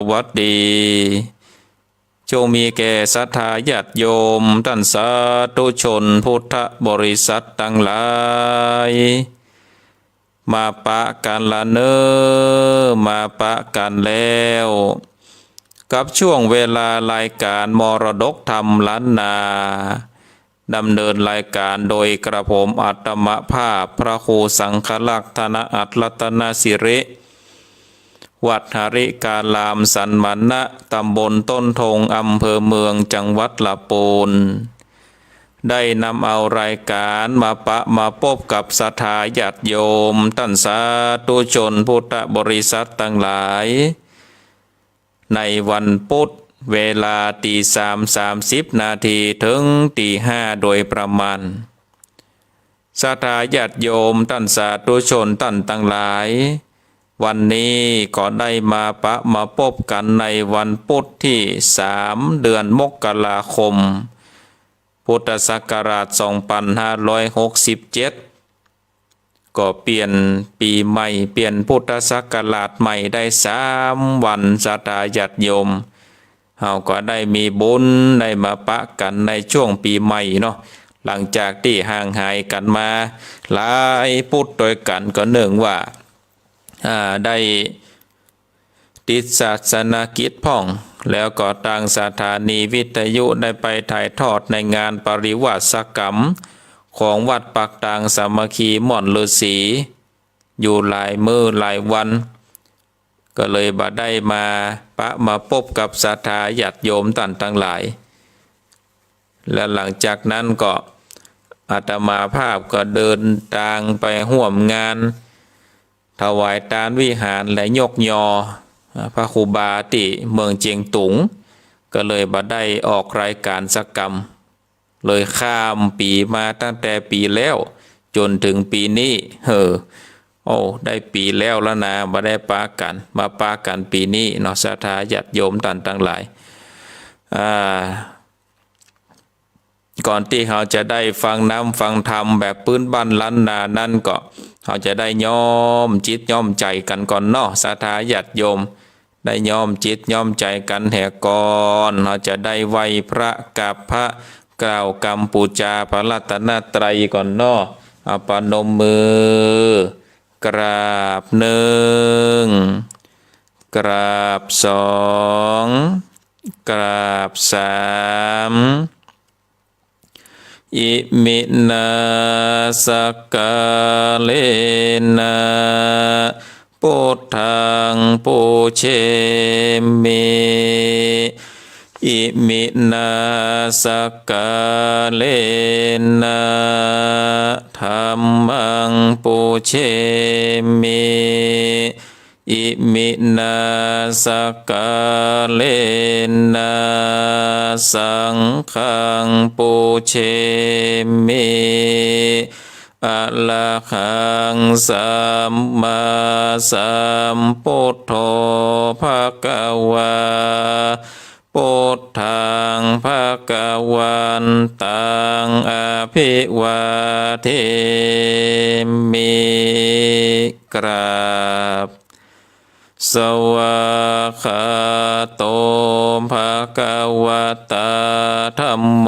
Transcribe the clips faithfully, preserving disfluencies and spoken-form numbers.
วัสดี จงมีแก่ศรัทธาญาติโยมต้านสาธุชนพุทธบริษัทตังหลาย มาปะกั๋นละเน่อ มาปะกั๋นแล้ว กับช่วงเวลารายก๋านมรดกธรรมล้านนา ดำเนินรายก๋านโดยกระผมอาตมาภาพพระครูสังฆรักษ์ ธนอัตถรัตนสิริ วัดหริการามสันมณะ ตำบลต้นทง อำเภอเมือง จังหวัดละปูน ได้นำเอารายก๋านมาปะมาปบกับศรัทธาญาติโยมต้านสาธุชนพุทธบริษัทตังหลาย ในวันปุธ เวลาตีสามสามสิบนาที เถิงตีห้าโดยประมาณ ศรัทธาญาติโยมต้านสาธุชนต้านตังหลาย วันนี้ก็ได้มาปะมาปบกั๋นในวันปุธตี้สาม เดือนมกราคม พุทธศักราชสองปันห้าร้อยหกสิบเจ็ด ก็เปลี่ยนปี๋ใหม่ เปลี่ยนพุทธศักราชใหม่ได้สามวัน ศรัทธาญาติโยม เฮาก็ได้มีบุญได้มาปะกั๋นในช่วงปี๋ใหม่เนาะ หลังจากตี้ห่างหายกั๋นมาหลายปุธตวยกั๋น ก็เนื่องว่า อ่า ได้ ติดศาสนกิจพ่อง แล้วก็ตางสถานีวิทยุได้ไปถ่ายทอดในงานปริวาสกรรมของวัดปากตางสามัคคีม่อนฤๅษี อยู่หลายมื้อหลายวัน ก็เลยบ่ได้มาปะมาปบกับศรัทธาญาติโยมต้านตังหลาย และหลังจากนั้นก็อาตมาภาพก็เดินตางไปฮ่วมงาน ถวายตานวิหารและยกยอ อ่า พระครูบาตี้เมืองเจียงตุง ก็เลยบ่ได้ออกรายก๋านสักกำ เลยข้ามปี๋มาตั้งแต่ปี๋แล้วจ๋นเถิงปี๋นี้ เออ โอ้ ได้ปี๋แล้วละนา บ่ได้ปะกั๋น มาปะกั๋นปี๋นี้เนาะ ศรัทธาญาติโยมต้านตังหลาย อ่า ก่อนตี้เฮาจะได้ฟังน้ำฟังธรรมแบบปื๊นบ้านล้านนานั้นก็ เฮาจะได้ย้อมจิตย้อมใจ๋กั๋นก่อนเนาะ ศรัทธาญาติโยม ได้ย้อมจิตย้อมใจ๋กั๋นแหก่อน เฮาจะได้ไหว้พระกราบพระ กล่าวกำปู๋จาพระรัตนตรัยก่อนเนาะ เอาประนมมือ กราบหนึ่ง กราบสอง กราบสาม อิมินาสักกาเลนะ พุทธังปูเชมิ อิมินาสักกาเลนะ ธัมมังปูเชมิ อิมินาสักกาเลนะ สังฆังปูเชมิ อะระหังสัมมาสัมพุทโธ ภะคะวา พุทธังภะคะวันตัง อะภิวาเทมิ กราบ สวากขาโต ภะคะวะตา ธัมโม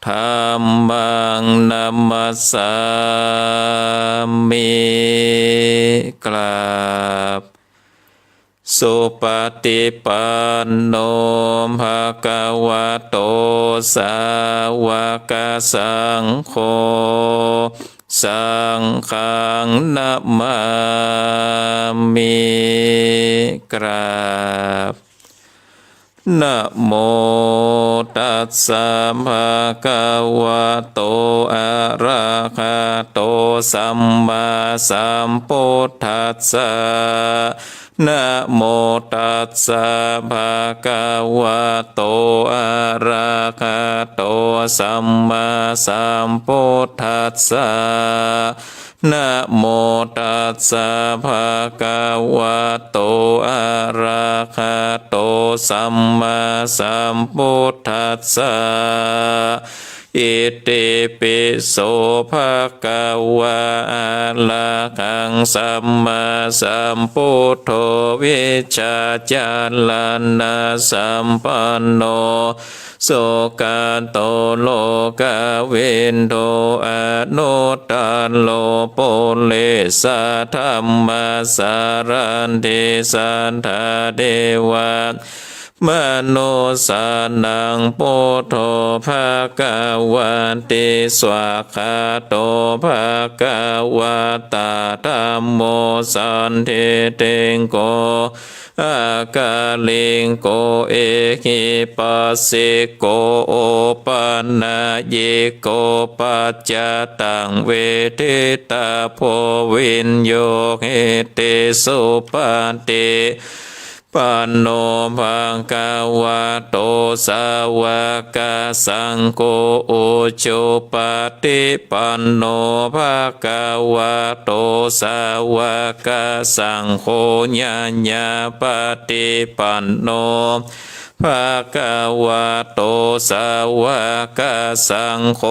ธัมมัง นะมัสสามิ กราบ สุปะฏิปันโน ภะคะวะโต สาวะกะสังโฆ สังฆัง นะมามิ กราบ นะโมตัสสะ ภะคะวะโต อะระหะโต สัมมาสัมพุทธัสสะ นะโมตัสสะ ภะคะวะโต อะระหะโต สัมมาสัมพุทธัสสะ นะโมตัสสะ ภะคะวะโต อะระหะโต สัมมาสัมพุทธัสสะ อิ อิติปิโส ภะคะวา อะระหัง สัมมาสัมพุทโธ วิชชาจารณสัมปันโน สุกะโต โลกวิทู อนุตตะโร ปุริสะธัมมะสารัตถิ สัตถาเทวะ มนุสสานัง พุทโธ ภะคะวะติ สวากขาโต ภะคะวะตะ ธัมโม สันทิฏฐิโก อะคะลิโก เอหิปัสสิโก โอปะนะยิโก ปัจจะตัง เวทิตะโพ วิญญูหิติ สุปะฏิปันโน ภะคะวะโต สาวกสังโฆ อุจุปะฏิปันโน ภะคะวะโต สาวกสังโฆ ญาญาปะฏิปันโน ภะคะวะโต สาวกสังโฆ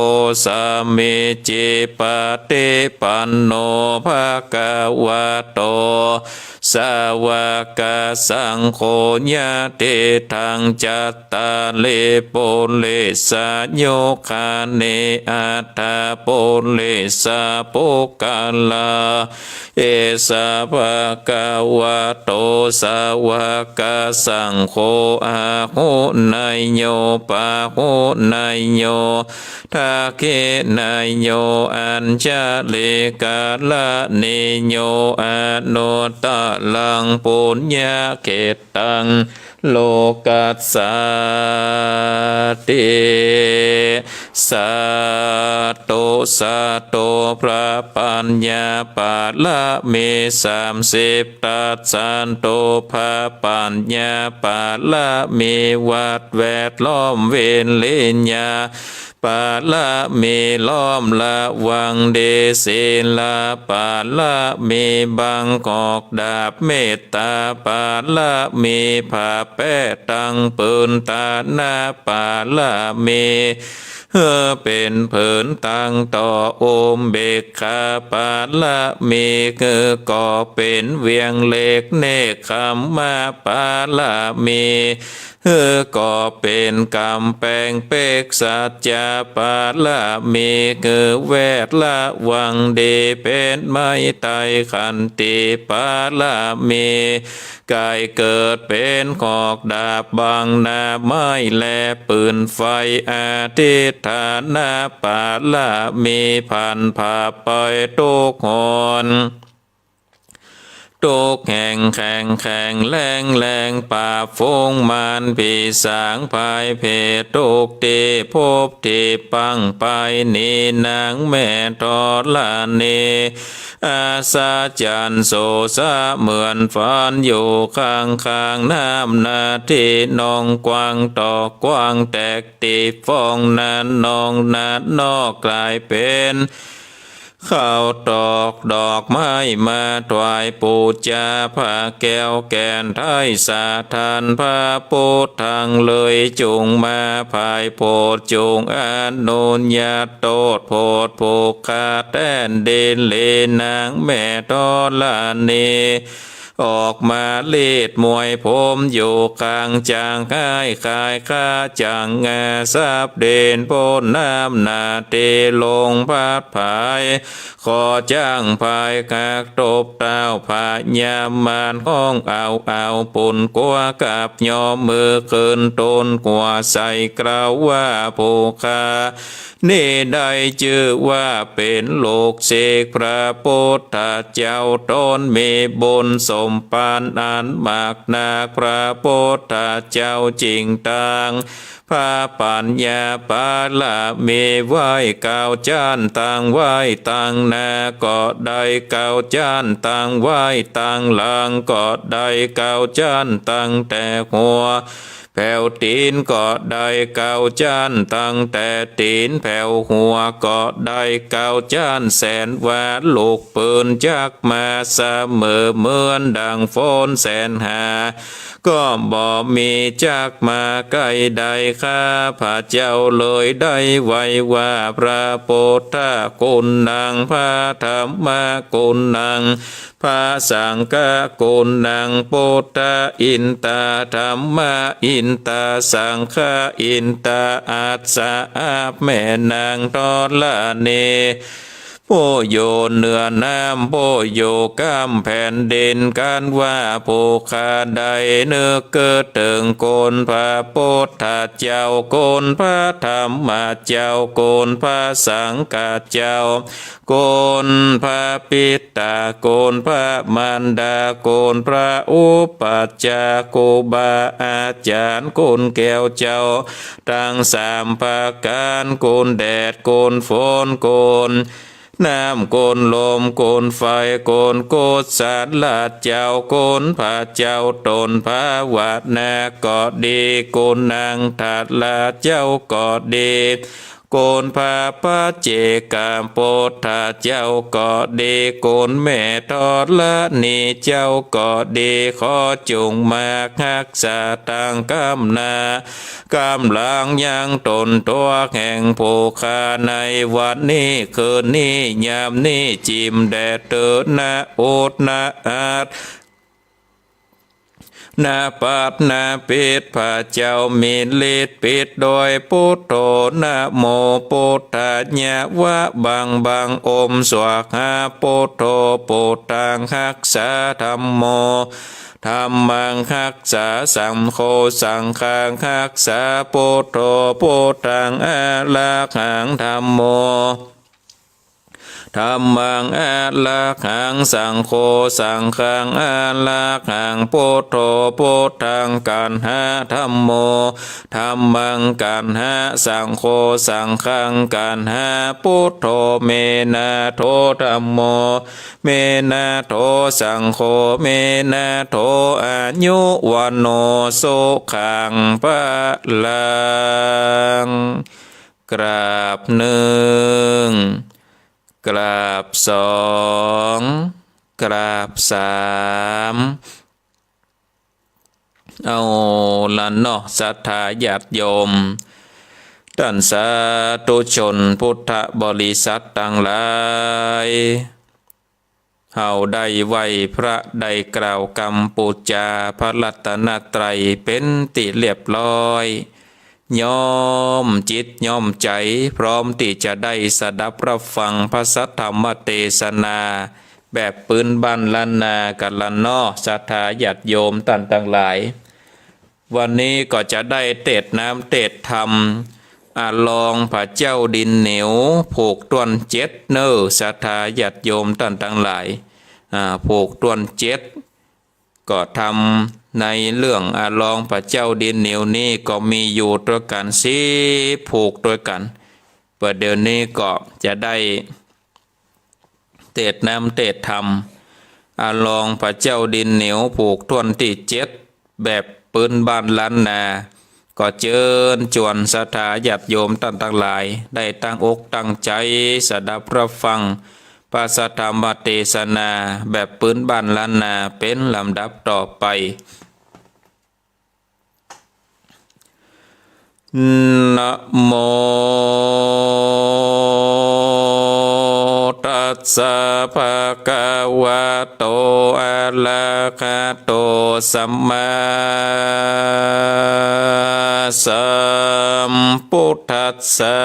สามีจิปะฏิปันโน ภะคะวะโต สาวกสังโฆ ยะถิตัง จัตตาริ ปุริสายุคานิ อัตถะ ปุริสะปุคคละ เอสะ ภะคะวะโต สาวกสังโฆ อาหุเนยโย ปาหุเนยโย ทักขิเนยโย อัญชะลีกะระณีโย อนุตตะรัง ปุญญะเขตตัง โลกัสสาติ สาธุ สาธุ พระปัญญาปารมีสามสิบทัศน์ สาธุ พระปัญญาปารมี วัดแวดล้อม วิริยะปารมี ล้อมระวังดี ศีลปารมี บังกอกดาบ เมตตาปารมี ผ้าแป๊ตังปืน ตานะปารมี หื้อเป๋นผืนตังต่อ อุเบกขาปารมี หื้อก่อเป๋นเวียงเหล็ก เนกขัมมะปารมี หื้อก่อเป๋นก๋ำแปงเป๊ก สัจจะปารมี หื้อแวดระวังดี เป๋นไม้ไต้ ขันติปารมี ก๋ายเกิดเป๋นกอกดาบ บังหน้าไม้และปืนไฟ อธิฏฐานะปารมี ผันผ่าไปทุกข์หน ทุกข์แห่ง แข็งแข็งแรงแรง ปราบฝูงมารผีสาง พายเพทุกข์ตี้ ภพตี้ปังไป นี้นางแม่ธรณี อัศจรรย์โสษะเหมือนฝัน อยู่ข้างๆ น้ำนาที่นองกว้าง ตอกกว้างแตกตี้ฟอง นั้นนองนั้นนอก ก๋ายเป๋น ข้าวตอกดอกไม้มาถวายปู๋จา ผ้าแก้วแก่นไท้สะถาน พระพุทธังเลยจุ่งมา ผายโผดจุ่งอนุญาต โต้ษโผดผูกขาดแต้นดิน หลีนางแม่ธรณี ออกมาลีดมวยผมอยู่ข้าง จ๋างฮ้ายขายข้าจ๋างงา สับดินป๊นน้ำนาที่ลงพัดผาย ขอจ๋างพายกักตบเต้าพญามาร ฮ้องเอาเอาปุนกั๋วกับยอม มือขึ้นต้นกั๋วใส่ กล่าวว่าผู้ข้า นี้ได้จื้อว่าเป๋นลูกศิษย์พระพุทธเจ้า ต๋นมีบุญสมปันอันมากนัก พระพุทธเจ้าจึงตั้งพระปัญญาปารมีไว้เก้าจั้น ตั้งไว้ตังหน้าก็ได้เก้าจั้น ตั้งไว้ตังหลังก็ได้เก้าจั้น ตั้งแต่หัว แผวตี๋นก็ได้เก้าจั้น ตั้งแต่ตี๋นแผวหัวก็ได้เก้าจั้น แสนว่าลูกปืนจักมาเสมอ เหมือนดั่งฝนแสนหา ก็บ่มีจักมาใก้ได้ ข้าพเจ้าเลยได้ไหว้ว่า พระพุทธกุณัง พระธัมมกุณัง พระสังฆกุณัง พุทธาอินตา ธัมมาอินตา สังฆาอินตา อัสสะ อับแม่นางธรณี ผู้อยู่เหนือน้ำ ผู้อยู่ก้ามแผ่นดิน กันว่าผู้ข้าได้นึกเถิงคุณพระพุทธเจ้า คุณพระธัมมเจ้า คุณพระสังฆเจ้า คุณพระปิตา คุณพระมารดา คุณพระอุปัชฌาย์ ครูบาอาจ๋ารย์ คุณแก้วเจ้า ตังสามประก๋าน คุณแดด คุณฝน คุณน้ำ คุณลม คุณไฟ คุณกุศลเจ้า คุณพระเจ้าต๋นภาวนาก็ดี คุณนางธาราเจ้าก็ดี คุณพระปัจเจกพุทธเจ้าก็ดี คุณแม่ธรณีเจ้าก็ดี ขอจุ่งมาฮักษาตังก้ามหน้า ก้ามหลังยังต๋นตั๋วแห่งผู้ข้าในวันนี้ คืนนี้ ยามนี้ จิ่มแดดเถิดนะ อุดนะอัด นะปัดนะปิด พระเจ้ามีฤทธิ์ปิดโดยพุทโธ นะโมพุทธายวะ บังบัง โอม สวาหา พุทโธ พุทธังฮักษา ธัมโม ธัมมังฮักษา สังโฆ สังฆังฮักษา พุทโธ พุทธังอารักขัง ธัมโม ธัมมังอารักขัง สังโฆ สังฆังอารักขัง พุทโธ พุทธังกัณหะ ธัมโม ธัมมังกัณหะ สังโฆ สังฆังกัณหะ พุทโธ เมนะโถ ธัมโม เมนะโถ สังโฆ เมนะโถ อายุวัณโณ สุขัง พลัง กราบนึ่ง กราบสอง กราบสาม เอาละเนาะ ศรัทธาญาติโยม ต้านสาธุชนพุทธบริษัทตังหลาย เฮาได้ไหว้พระ ได้กล่าวกำปู๋จาพระรัตนตรัยเป๋นตี้เรียบร้อย ย้อมจิตย้อมใจ๋ พร้อมตี้จะได้สดับรับฟังพระสัทธรรมเตสนา แบบปื๊นบ้านล้านนากั๋นละเนาะ ศรัทธาญาติโยมต้านตังหลาย วันนี้ก็จะได้เตสน์น้ำเตสน์ธรรม อาลองผะเจ้าดินเหนียว ผูกถ้วนเจ็ดเน่อ ศรัทธาญาติโยมต้านตังหลาย อ่า ผูกถ้วนเจ็ด ก็ธรรมในเรื่องอาลองผะเจ้าดินเหนียวนี้ก็มีอยู่ตวยกั๋นสิบผูกตวยกั๋น ประเดี๋ยวนี้ก็จะได้ เตสน์น้ำเตสน์ธรรม อาลองผะเจ้าดินเหนียว ผูกถ้วนตี้เจ็ด แบบปื๊นบ้านล้านนา ก็เจิญจวนศรัทธาญาติโยมต้านตังหลาย ได้ตั้งอกตั้งใจ๋สดับรับฟังพระสัทธรรมเตสนาแบบปื๊นบ้านล้านนาเป๋นลำดับต่อไป นะโม ตัสสะ ภะคะวะโต อะระหะโต สัมมาสัมพุทธัสสะ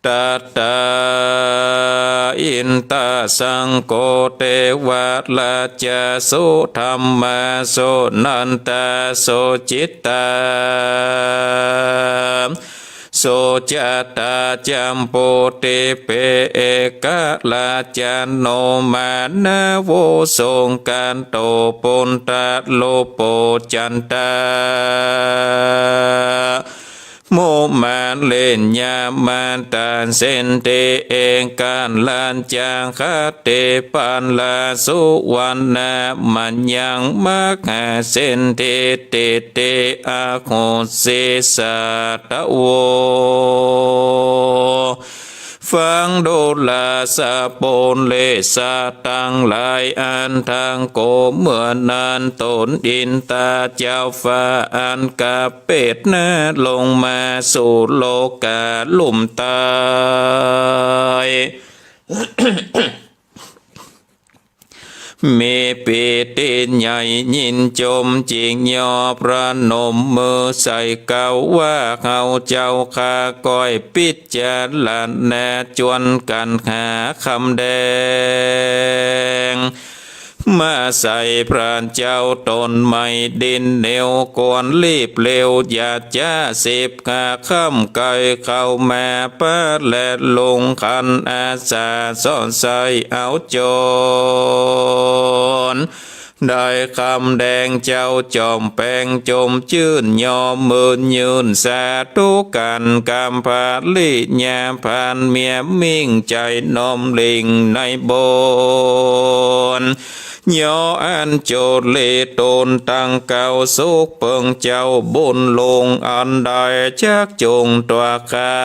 ตะตา อินตา สังโฆ เตวะราชา สุธัมมา สุนันทา สุจิตตา สุจาตา จัมปูทิปเป เอกราชโน มานะโว สงกันโต ปุณณรูปโป จันตา มุมาเรญญา มาตา เสนเท เอการาชา คเทปาลา สุวรรณา มะยัง มหาเสนเท เตเต อะโหสิ สาทะโว ฟังดูราษฎร์ปุเรศาสตร์ตังหลาย อันตะโกเมื่อนั้น ตนอินทราเจ้าฟ้าอันกาเปตนา ลงมาสู่โลกาลุ่มใต้ มีปีติใหญ่ยินยม จึงยอมประนมมือใส่เกล้าว่า เฮาเจ้าข้าก้อยปิจารณาจวนกั๋นหาคำแดง มาใส่พระเจ้าต๋นใหม่ ดินเหนียวควรรีบเร็ว อย่าจ๊าสิบ ข้าค่ำไกลเข้ามา ปะและลงขันอาสาสอดใส่เอาจน ได้คำแดงเจ้าจอมแปงจมจื้น ยอมมือยื่นสาธุก๋าน กำพริยาผานเมียมิ่งใจ๋น้อมหลิ่งในบน ยออัญชลีต๋นตังเกล้า สุขเปิงเจ้าบุญหลวงอันได้ชักจูงตั๋วข้า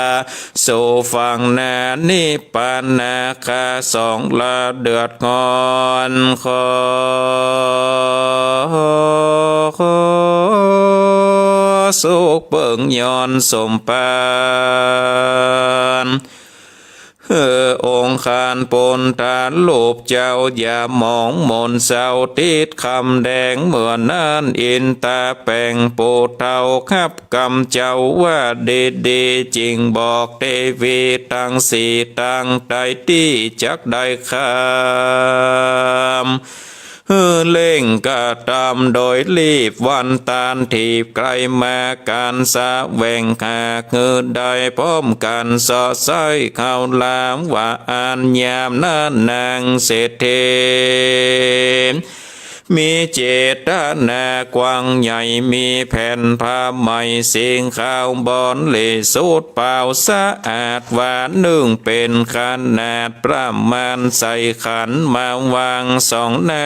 สู่ฝั่งหน้านิพพานา ข้าสองละเดือดร้อน ขอ ขอสุขเปิงยอดสมภาร เออ องค์คานปุทธรูปเจ้า อย่ามองหมนเศร้า ติดคำแดงเมื่อนั้น อินทราแป๋งผู้เฒ่า ฮับกำเจ้าว่าดีๆ จึงบอกเตวีตังสี่ตัง ใต้ตี้จักได้คำ หื้อเร่งกระตำโดยรีบวันตัน ถีบใคร่มาก๋านแสวงหา หื้อได้พร้อมกั๋นเสาะใส้เข้าลาม ว่าอั้น ยามนั้นนางเศรษฐี มีเจตนากว้างใหญ่ มีแผ่นผ้าใหม่สีขาวบริสุทธิ์เปล่าสะอาด วานึ่งเป๋นขนาดประมาณ ใส่ขันมาวางสองหน้า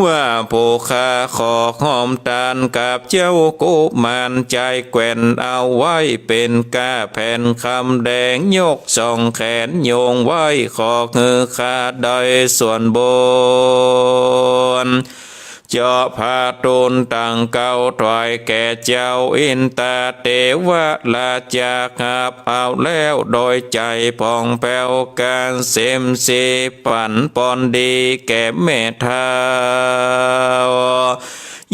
ว่าผู้ข้าขอฮอมตานกับเจ้ากุมาร ใจ๊แขวนเอาไว้เป๋นก้าแผ่นคำแดง ยกสองแขนโยงไว้ ขอหื้อข้าได้ส่วนบุญ เจาะพระตูนตังเกล้าถวายแก่เจ้าอินทราเตวราชา ฮับเอาแล้วโดยใจ๋ผ่องแผ้ว กาเสมสีปั๋นปอนดีแก่แม่เฒ่า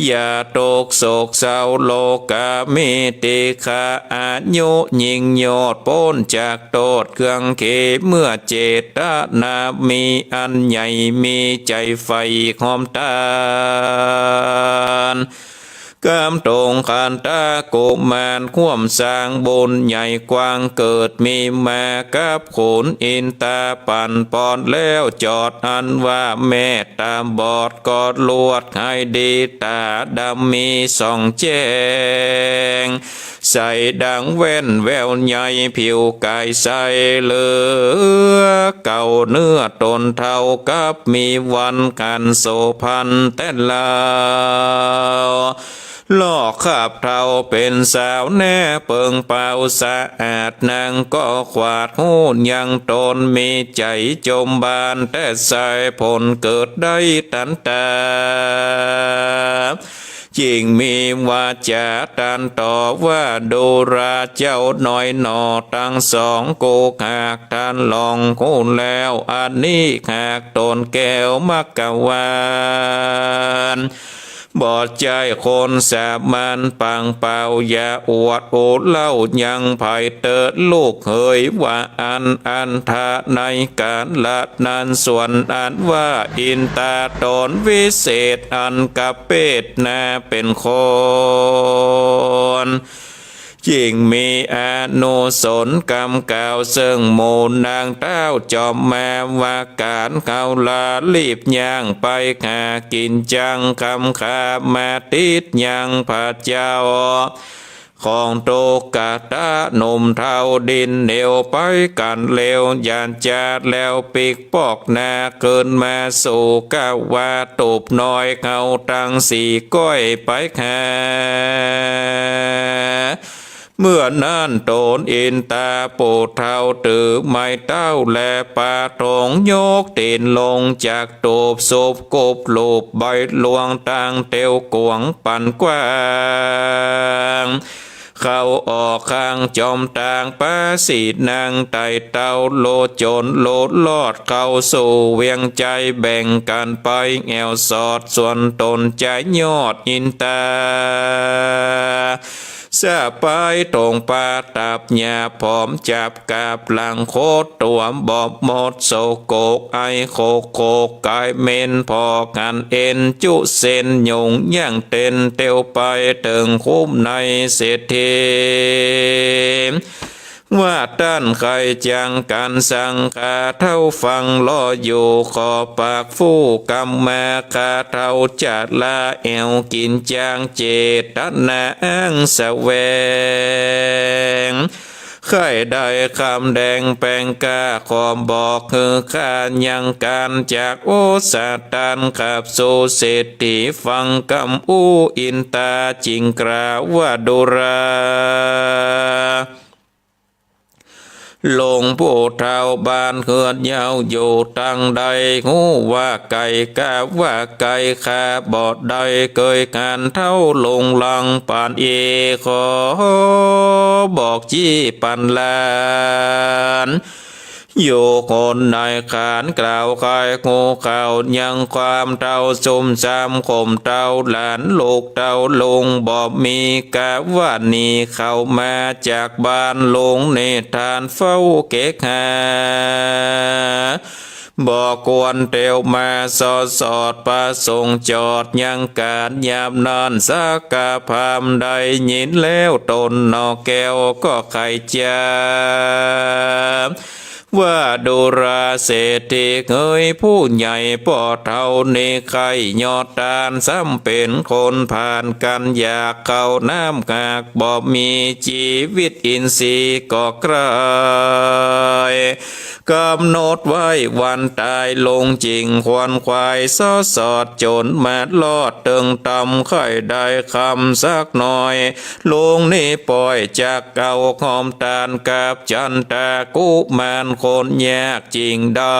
อย่าตกโศกเศร้าโลกา มีติฆาอายุยิ่งยอด ป๊นจากโต้ษเครื่องเข เมื่อเจตนามีอันใหญ่ มีใจ๋ใฝ่ฮอมตาน กำตงคันธกุมาร ฮ่วมสร้างบุญใหญ่กว้าง เกิดมีมากับขุนอินทรา ปั๋นปอนแล้วจอดอันว่า แม่ต๋าบอดก็ลวดหายดี ต๋าดำมีส่องแจ้ง ใสดังแว่นแววใย ผิวก๋ายใสเหลือเก่า เนื้อต๋นเทากับมีวันขันโสภณแต่ลาว ลอกคาบเฒ่าเป๋นสาวแน่ เปิงเปล่าสะอาด นางก็ขวาดฮู้ยังต๋น มีใจ๋จมบานแต่ใส ผลเกิดได้ตันต๋า จึงมีวาจ๋าตรัสต่อว่า ดูราเจ้าน้อยหน่อตังสอง กูหากต้านหลองฮู้แล้ว อันนี้หากต๋นแก้วมัคควาน บ่ใจ้คนสามัญ ปางเปล่าอย่าอวดอู้เล่ายังใผเต๊อะ ลูกเหย ว่าอั้น อันทะในก๋าละนั้น ส่วนอันว่าอินทราต๋นวิเศษ อันกาเปตนาเป๋นคน จึงมีอนุสรณ์กำกล่าว เซิ่งหมู่นางเต๊าจอมมาวาก๋าร เขาลารีบย่างไปหากิ๋นจัง ค่ำคามาติดยังพระเจ้า ของตุ๊กตาหนุ่มเฒ่า ดินเหนียวไปกั๋นเร็ว อย่าจ๊าแล้วปิ๊กปอกหน้า คืนมาสู่กาวา ตูบน้อยเขาตังสี่ก้อยไปหา เมื่อนั้นต๋นอินตาผู้เฒ่า ถือไม้เต้าและปาดง ยกตี๋นลงจากตูป สูบกุบลูบใบหลวง ตั้งเตียวกว้างปันกว้าง เข้าออกข้างจอมตาง ปาสีนั่งไต่เต้า โลดจ๋นโลดลอด เข้าสู่เวียงใจ๋ แบ่งกั๋นไปแอ่วสอด ส่วนต๋นจายอดอินตา สะปายตรงปาตับหยาบผอม จับกาบหลังโคตรตั๋ว บอบหมดโสโกรก ไอโขกโขกก๋ายเหม็น ผ่อกั๋นเอ็นจุเส้น หยุ่งยั่งเต้นเตียวไป เถิงคุ้มในเศรษฐี ว่าต้านใค่จังกั๋นสัง ข้าเฒ่าฟังรออยู่ ขอปากฟู่กำมา ข้าเฒ่าจะลาแอ่ว กิ๋นจางเจตนาอั้งแสวง ใค่ได้คำแดงแป๋งกล้า ขอบอกหื้อข้ายังกั๋น จากโอสถานขับสู่เศรษฐี ฟังกำอู้อินตา จึงกล่าวว่า ดูรา ลุงผู้เฒ่าบ้านเฮือนเย้าอยู่ตังใด ฮู้ว่าไก๋ กาว่าไก๋ ข้าบ่ได้เกยหันเฒ่าลุงหลังปานอี้ ขอบอกจี้ปันหลาน อยู่คนในขานกล่าวใค่ฮู้ข่าว ยังความเฒ่าซุ่มซ่ามข่มเต้าหลาน ลูกเต้าลุงบ่มี กาว่าหนีเข้ามาจากบ้าน ลุงนิทานเฝ้าเกกหา บ่ควรเตียวมาสอดสอด ประสงค์จอดยังกั๋น ยามนั้นสักกะพราหมณ์ได้ยินแล้ว ต๋นหน่อแก้วก็ใค่จะ ว่าดูราเศรษฐีเอ๋ย ผู้ใหญ่ป้อเฒ่านี้ใค่ยอดตาน ซ้ำเป๋นคนผ่านกั๋น อยากเข้าน้ำหากบ่มี จีวิตอินทรีย์ก็ใคร่ กำหนดไว้วันต๋าย ลุงจึงขวนขวายสอดสอด จ๋นมารอดเถิงธรรม ใค่ได้คำสักหน่อย ลุงนี้ป่อยจักเอาหอมตาน กับจันตากุมารคนยาก จึงได้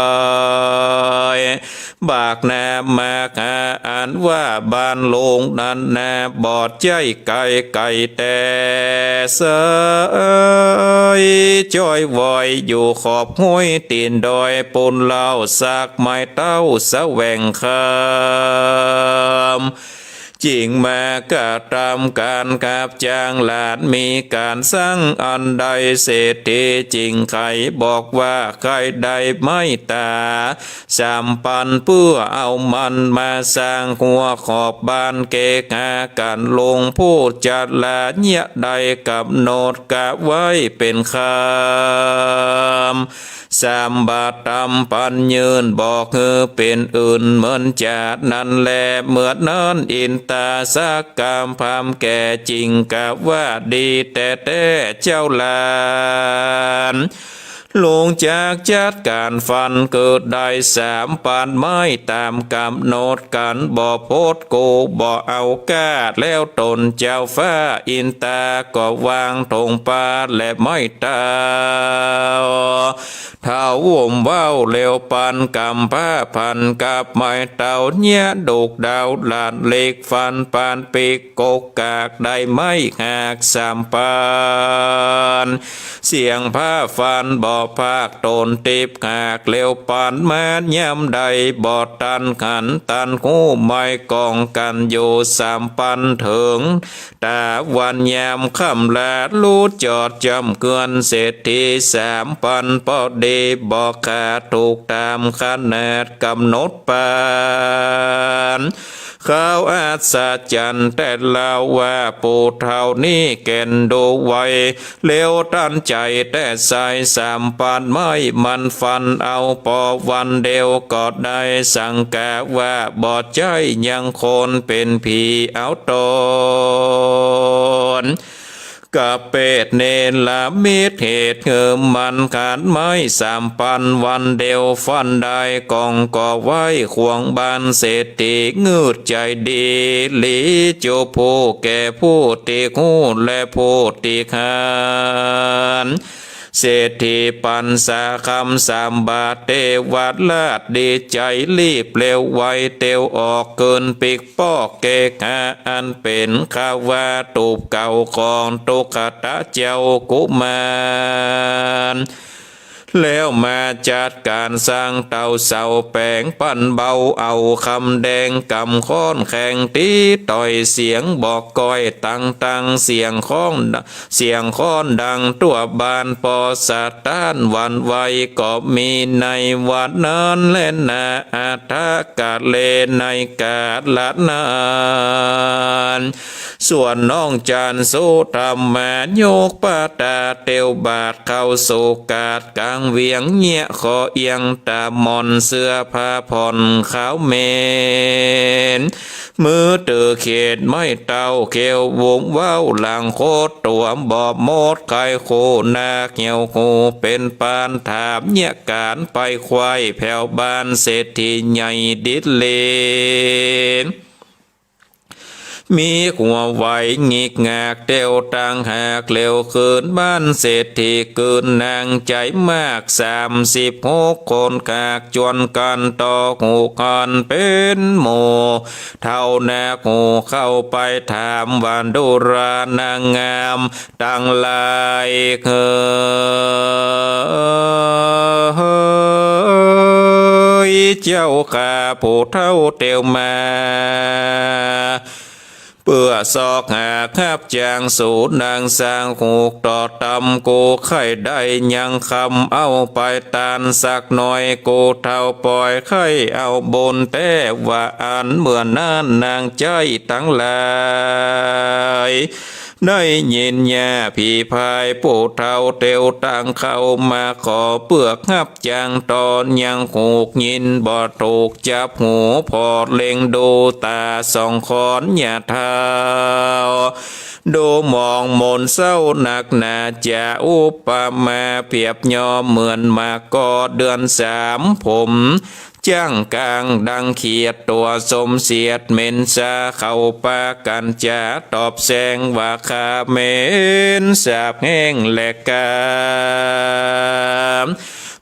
บากหน้ามาหา อันว่าบ้านลุงนั้นนา บ่ใจ้ไก๋ไก๋แต่ไส จ้อยวอยอยู่ขอบห้วยตี๋นดอยปูนเล่า สักไม้เต้าแสวงคำ จึงมากระทำก๋านขับจ้างหลาน มีก๋านสั่งอันใด เศรษฐีจึงไขบอกว่า ใค่ได้ไม้ต๋าสามปัน เปื้อเอามันมาสร้างฮั้วขอบบ้าน เกหากั๋น ลุงผู้จะลาเยียะได้กำหนดกะไว้เป๋นคำ สามบาท ตำปันยื่น บ่หื้อเป๋นอื่นเหมือนจาดนั้นแล เมื่อนั้นอินตาสักกะพราหมณ์แก่ จึงกล่าวว่า ดีแต๊ๆ เจ้าหลาน ลุงจักจัดก๋านฟัน เกิดได้สามปันไม้ต๋ามกำหนดกั๋น บ่พดกูบ่เอาก้า แล้วต๋นเจ้าฟ้าอินตาก็วางถงปาและไม้เต้า เฒ่าอุ้มเว้าแล้วปันกำผ้าพันกับไม้เต้า เยียะดุกดาวหลานเหล็กฟันปานปีกกกกาก ได้ไม้หักสามปัน เสียงผ้าฟันบ่พาก ต๋นติบหักแล้วปันมา ยามใดบ่ตันหันตันฮู้ ไม้กองกั๋นอยู่สามปันเถิง ต๋าวันยามค่ำลา ลูดจอดจ้ำเกื้อนเศรษฐีสามปัน ปอดีบ่ขาดถูกต๋ามขนาดกำหนดปัน เขาอัศจรรย์แต๊เล่าว่า ปู่เฒ่านี้แก่นดูไว เร็วตันใจ๋แต๊ไซร้ สามปันไม้มันฟันเอา ปอวันเดียวก็ได้สังกาว่า บ่ใจ้ยังคนเป๋นผีเอาต๋น กะเปตเนรมิตเหตุหื้อมันขันไม้สามปันวันเดียวฟันได้ ก้องก่อไว้ขวางบ้านเศรษฐี งืดใจ๋ดีหลี จุผู้แก่ผู้ตี้ฮู้และผู้ตี้หัน เศรษฐีปั๋นสาคำสามบาท เตวราชดีใจ๋รีบเร็วไว เตียวออกเกินปิ๊ก ป้อเกหะอันเป๋นคาวาตูปเก่าของตุกขะตะเจ้ากุมาร แล้วมาจัดก๋านสร้างเตาเสาแป๋งปันเบา เอาคำแดงกำค้อนแข็งตี๋ต่อย เสียงบอกก้อยตังตัง เสียงค้อง เสียงค้อนดังทั่วบ้าน ปอสะต้านหวั่นไหวก็มีในวันนั้นแลนา อัฏฐกาเล ในกาละนั้น ส่วนน้องจั๋นสุธรรมายกปะตา เตียวบาทเข้าสู่กาดก๋างเวียง เยียะคอเอียงต๋าหมอน เสื้อผ้าผ่อนขาวเหม็น มือถือเขียดไม้เต้า เขียววงเว้าหลังโคตร ตั๋วบอบมดไข้โคนา เหี่ยวหูเป๋นปาน ถามเยียะก๋านไปไขว่แผวบ้านเศรษฐีใหญ่ดิดเล มีหัวไหวหงิกหงากเตียวต่างหาก เร็วคืนบ้านเศรษฐี คืนนางใจ๋มากสามสิบหกคน ขากจวนกั๋นต่อหูกั๋นเป๋นหมู่ เฒ่านาคหูเข้าไปถามว่า ดูรานางงามตังหลายเอยเจ้าข้า ผู้เฒ่าเตียวมา เปื้อซอกหาฮับจ้างสู่นางสร้างหูกต่อตำ กูใค่ได้ยังคำเอาไปตานสักหน่อย กูเฒ่าปอยใค่เอาบุญแต๊ว่าอั้น เมื่อนั้นนางใจ๊ตังหลาย ได้ยินญาผีพายผู้เฒ่าเตียวต่างเข้ามาขอเปื้อฮับจ้างต่อ ยังหูกยินบ่ถูก จับหูผ่อเล็งดูต๋าสองข้อน ญาเฒ่า ดูหมองหมนเศร้านักหนา จะอุปมาเปรียบย่อเหมือนหมากกอเดือนสาม ผม จ้างกางดังเขียด ตั๋วสมเสียดเหม็นซา เขาปากั๋นจ๋าตอบแสงว่า ข้าเหม็นสาบแห้งแลกา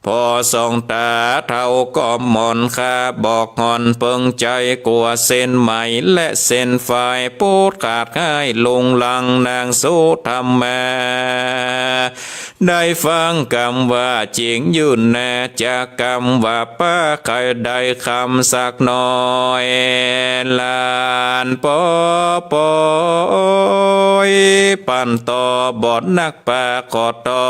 ผ่อส่องต๋าเฒ่าก็หมอน ข้าบอกหง่อนเปิงใจ๋ กั๋วเส้นไหมและเส้นฝาย ปูดขาดห้ายลุงลัง นางสุธรรมา ได้ฟังกำว่าเจียงยื่นนา จะกำว่าป้าใค่ได้คำสักหน่อย หลานปอปอย ปันต่อบ่นักป้าขอต่อ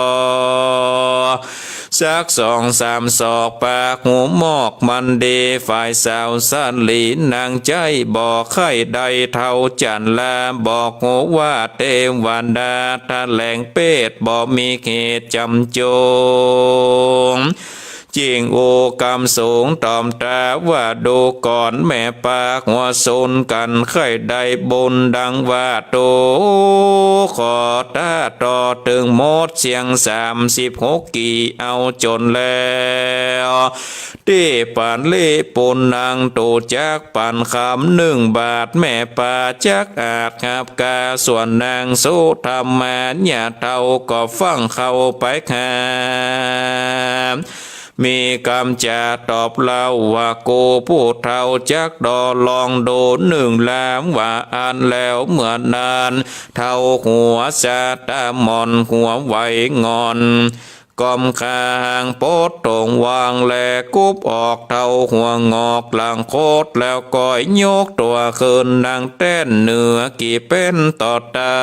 สักสองสามศอก ปากหูหมอกมันดี ฝ่ายสาวสาลีนางใจ๊บ่ใค่ได้เฒ่าจั๋นลา บอกหูว่าเตวดาแถลงเปตบ่มีเหตุจ๋ำจง จิ่งอู้กำสูงต๋อมต๋าว่า ดูก่อนแม่ป้าหัวสุนกั๋น ใค่ได้บุญดังว่า ตูขอตาต่อตึงหมดเสี้ยงสามสิบหกกี่ เอาจ๋นแล้ว ตี้ปันลิปุนนาง ตูจักปันคำนึ่งบาท แม่ป้าจักอาจฮับกา ส่วนนางสุธรรมา ญาเฒ่าก็ฟั่งเข้าไปหา มีกำจ๋าตอบเล่าว่า กูผู้เฒ่าจักต่อลองดูนึ่งลาม ว่าอั้นแล้วเมื่อนั้น เฒ่าหัวซาต๋าหมอนหัวไหวหง่อน ก้มคางปดตรงวางแลกุบออก เฒ่าหัวหงอกหลังโคตร แล้วก้อยยกตั๋วขึ้นนั่งแต้นเหนือกี่เป๋นต่อต๋า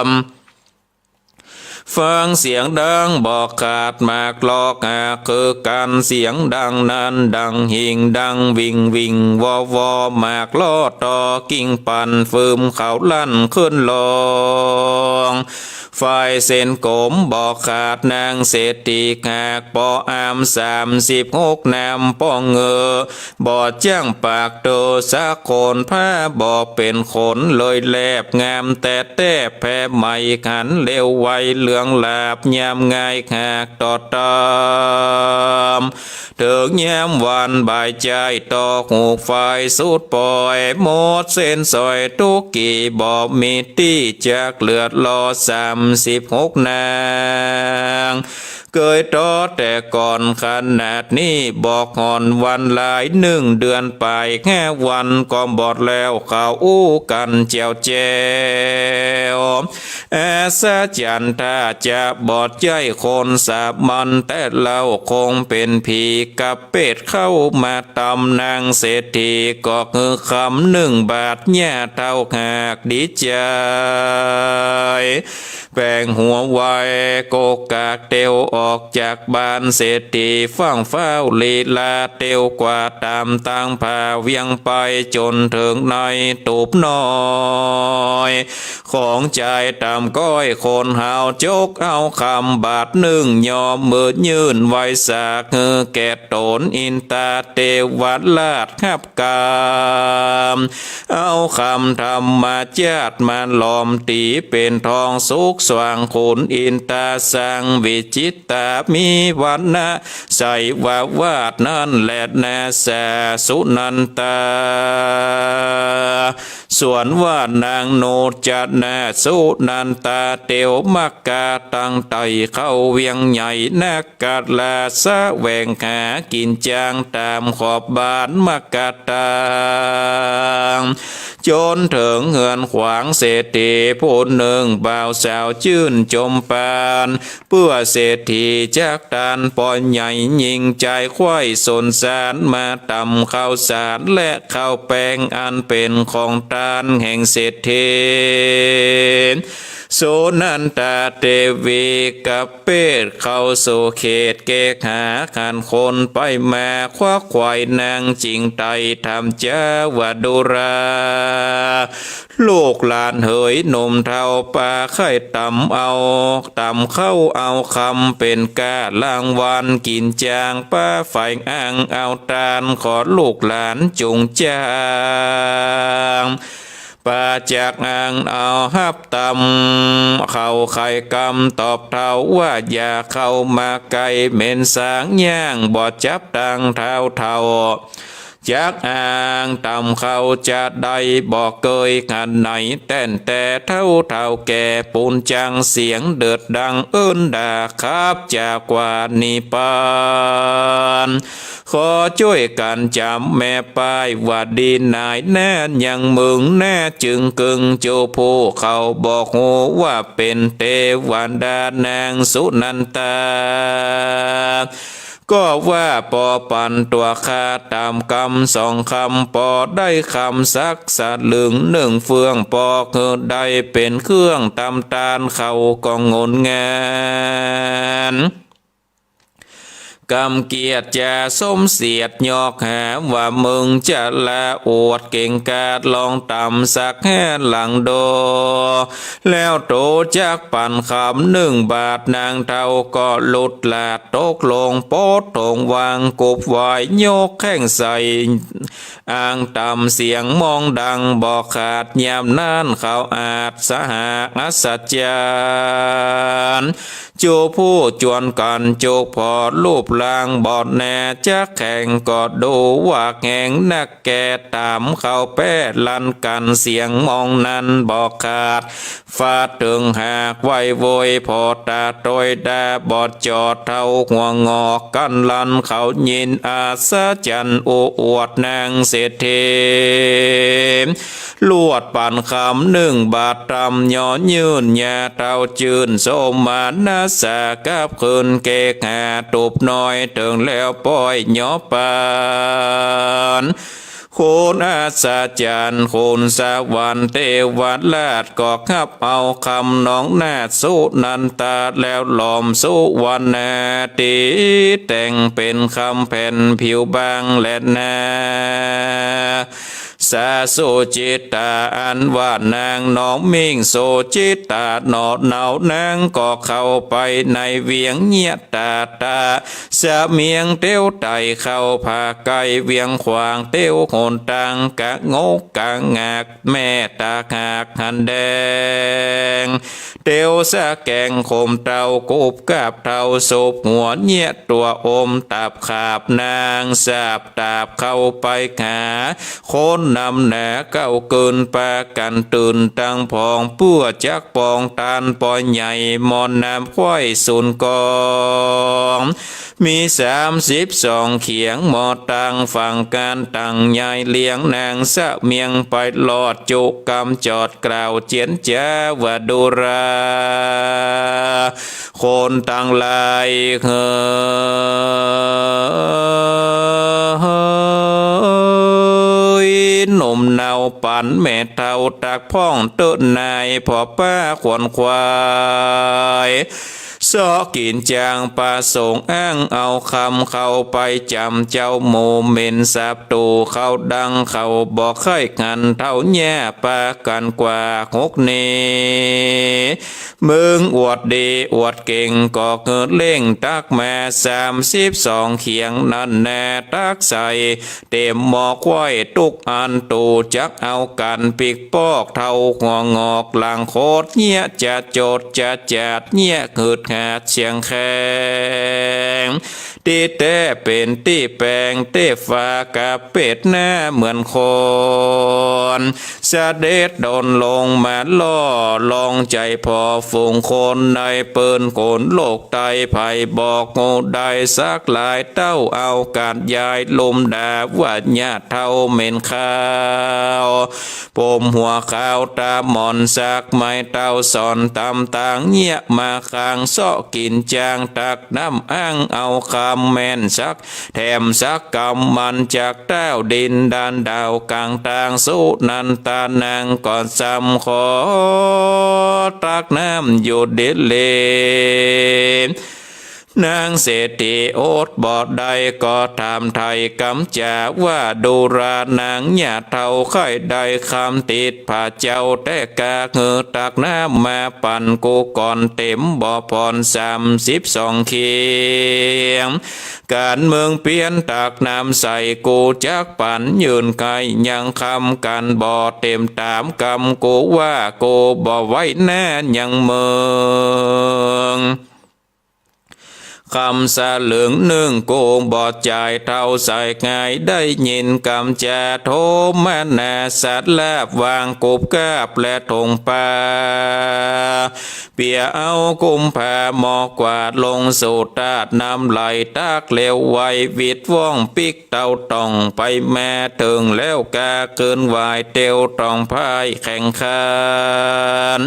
ม ฟังเสียงดังบ่ขาด หมากลอกหากคือกั๋น เสียงดังนั้นดังหิ่ง ดังวิ่งวิ่งวอวอ หมากลอต่อกิ่งปัน ฟืมเขาลั่นขึ้นลอง ฝ่ายเส้นก๋มบ่ขาด นางเศรษฐีหากปออาม สามสิบหกนามป้องเงอ บ่จ้างปากเตอสักคน ผ้าบ่เป๋นขนเลยแลบ งามแต๊แต๊แผ่ไหม ขันเร็วไวเหลืองหลาบ ยามงายหากต่อตาม เถิงยามวันบ่ายจ้าย ต่อหูกฝ่ายสุดปอย หมดเส้นสอยตุ๊กกี้ บ่มีตี้จักเหลือลอ สามสิบหกนาง เกยต่อแต่ก่อนขนาดนี้ บ่ห่อนวันหลาย นึ่งเดือนปายห้าวัน ก็บอดแล้ว เขาอู้กั๋นแจ๋วแจ๋ว อัศจรรย์ถ้าจะบ่ใจ้คนสามัญแต๊เล่า คงเป๋นผีกับเปรตเข้ามาตำ นางเศรษฐีก็หื้อคำนึ่งบาท ย่าเฒ่าหากดีใจ๋ แป๋งหัวไว โกกากเตียวออกจากบ้าน เศรษฐีฟั่งฟ้าวลีลา เตียวกว่าต๋ามตางผาเวียงไป จ๋นเถิงในตูบน้อย ของจายต๋ามก้อยคนหาว จกเอาคำบาทนึ่ง ยอมมือยื่นไหว้สาก หื้อแก่ต๋นอินตาเตวราชฮับ กาม เอาคำธรรมจาตรมาหลอมตี๋เป๋นทองสุกสว่าง ขุนอินตาสังวิจิตตา มีวรรณะใสวาวาสนั้นแลนา สาสุนันตา ส่วนว่านางโนจนา สุนันตาเตียวมกา ตั้งใต้เข้าเวียงใหญ่นัก กะลาแสวงหากิ๋นจาง ต๋ามขอบบ้านมกะตาง จ๋นเถิงเฮือนขวางเศรษฐีผู้นึ่ง บ่าวสาวจื้นจมปาน เปื้อเศรษฐีจักตาน ป้อใหญ่ยิ่งใจ๋ใคว้สนสาร มาต๋ามข้าวสารและข้าวแป้ง อันเป๋นของตานแห่งเศรษฐี สุนันตาเตวีกับเปตเข้าสู่เขตเกหา หันคนไปมาควักไขว่นางจิ่งไต่ ถามจาวาดุรา ลูกหลานเหยหนุ่มเฒ่า ปาใค่ต๋ามเอา ต๋ามเข้าเอาคำเป๋นก้ารางวัล กิ๋นจางปาใฝ่อ้างเอาตาน ขอลูกหลานจุ่งจาง ปาจากอ้างเอาฮับต๋าม เข้าใค่กำตอบเฒ่าว่า อย่าเข้ามาใก้ เหม็นสางย่างบ่จับตังเท้าเฒ่า จักอ้างต๋ามเข้าจะได้ บ่เกยขันไหน แต้นแต่เฒ่าเฒ่าแก่ปูนจัง เสียงเดือดดังเอิ้นด่า ขับจากว่านี้ปาน ขอจ้วยกั๋นจ๋ำแม่ป้าย ว่าดีนายแน่ยังมึงแน่จึงกึง จูผู้เขาบ่ฮู้ว่าเป๋นเตวดานางสุนันตา ก็ว่าปอปันตั๋วข้าต๋ามกำสองกำ ปอได้กำสักสลึงนึ่งเฟื่อง ปอหื้อได้เป๋นเครื่องตำตาน เขาก็งนงาน กำเกียรติจาสมเสียดยอกหา ว่ามึงจะละอวดเก่งกาจ ลองต๋ามสักห้าหลังโด แล้วโตจักปั๋นกำนึ่งบาท นางเฒ่าก็หลุดหลาดตกลง ปดโถงวางกุบไหว้ ยกแข้งใส่ อ้างต๋ามเสียงมองดังบ่ขาด ยามนั้นเขาอาจสหาอัศจรรย์ จูผู้จวนกั๋นจุกผ่อรูปร่างบอดแน่ จักแข็งก็ดูว่าแข็งนักแก่ ต๋ามเขาแป้ลั่นกั๋น เสียงมองนั้นบ่ขาด ฟาดเถิงหากไหว้โวย ผ่อต๋าตวยดาบอดจอด เฒ่าหัวงอกกั๋นลั่น เขายินอัศจรรย์อู้อวดนางเศรษฐี ลวดปั๋นกำนึ่งบาทต๋าม ยอยื่นยาเฒ่าจื้น สมมานะสากับคืนเกหา ตูบน้อยเถิงแล้วป้อยยอปั๋น คนอัศจรรย์ คนสวรรค์เตวราชก็ฮับเอากำนองนาถสุนันทา แล้วหลอมสุวรรณาติดแต่งเป๋นกำแผ่นผิวบางแลนา สาสุจิตตาอันว่านางน้องมิ่งสุจิตตาหนอเนา นางก็เข้าไปในเวียงเยียะตาตา เสมียงเตียวใต้เข้าภาคใก้ เวียงขวางเตียวหนตางกะงกกะงัก แม่ตะหากหันแดง เตียวสะแกงขมเต้ากุบกาบเต้าสุบหัวเยียะตั๋วอมตับขาบนางสาบตาบเข้าไปหา คนนำหนาเก้าเกินปากั๋นตื่นตังผอง เปื้อจักปองตานปอยใหญ่หม้อน้ำไขว้ศูนย์กอง มีสามสิบสองเขียง หม้อตางฝั่งก๋านตังใหญ่เลียงนางเสมียงไปรอดจุกำจอดกล่าวเจียนจ๋าว่าดูรา คนตังหลายเฮย หนุ่มเนาปั๋นแม่เฒ่าตักพ่องเต๊อะนายผ่อป๊าขวนขวาย เซาะกิ๋นจางประสงค์อ้างเอากำเข้าไปจ๋ำเจ้าหมู่เหม็นสับตูเขาดังเขาบ่ใค่หันเฒ่าแย่ปากั๋นกว่าหกเน มึงอวดดีอวดเก่งก็หื้อเล่งตักมาสามสิบสองเขียงนั้นแน่ ตักใส่เต๋มหม้อไขว้ตุ๊กอัน ตู๋จักเอากั๋นปิ๊กปอกเต้าหัวงอกหลังโคตรเยียะจะโจดจะจาดเยียะหืดหาดเสียงแข็ง ตี้แต๊เป๋นตี้แป๋งเต๊ฟ้ากะเปดหน้าเหมือนคน เสด็จดนลงมาล่อลองใจ๋ผ่อฝูงคนในเปิ้นคนโลกใต้ ใผบอกฮู้ได้สักหลายเต้า เอาก๋านยายลุมด่าว่าญาติเฒ่าเหม็นคาว ผมหัวขาวต๋าหมอนสักไม้เต้าสอนต๋ามตางเยียะมาคางเซาะกิ๋นจางตักน้ำอ้างเอากำแม่นสัก แถมสักกำมันจากเต้าดินดานดาวก๋างตางสุนันตานางก็ซ้ำขอตักน้ำอยู่ดิเล นางเศรษฐีอดบ่ได้ก็ถามไถ่กำจ๋าว่าดูรานางญาติเฒ่าใค่ได้กำติด พระเจ้าแต๊กาหื้อตักน้ำมาปั๋นกูก่อนเต๋มบ่ผ่อนสามสิบสองเขียง ก๋านเมืองเปียนตักน้ำใส่กูจักปั๋นยื่นใค่ยังกำก๋านบ่เต๋มต๋ามกำกูว่ากูบ่ไหว้หน้ายังเมือง กำสลึงนึ่งกูบ่จ่ายเต้าใส่ง่าย ได้ยินกำจ๋าโทมนาสาลาบวางกุบกาบและถงปา เปียเอากุมภาหม้อกวาดลงสู่ตาดน้ำไหลตักเร็วไว วิดว่องปิ๊กเต้าต่องไปมาเถิงแล้วกาเกินไหวเตียวต่องพ่ายแข่งขัน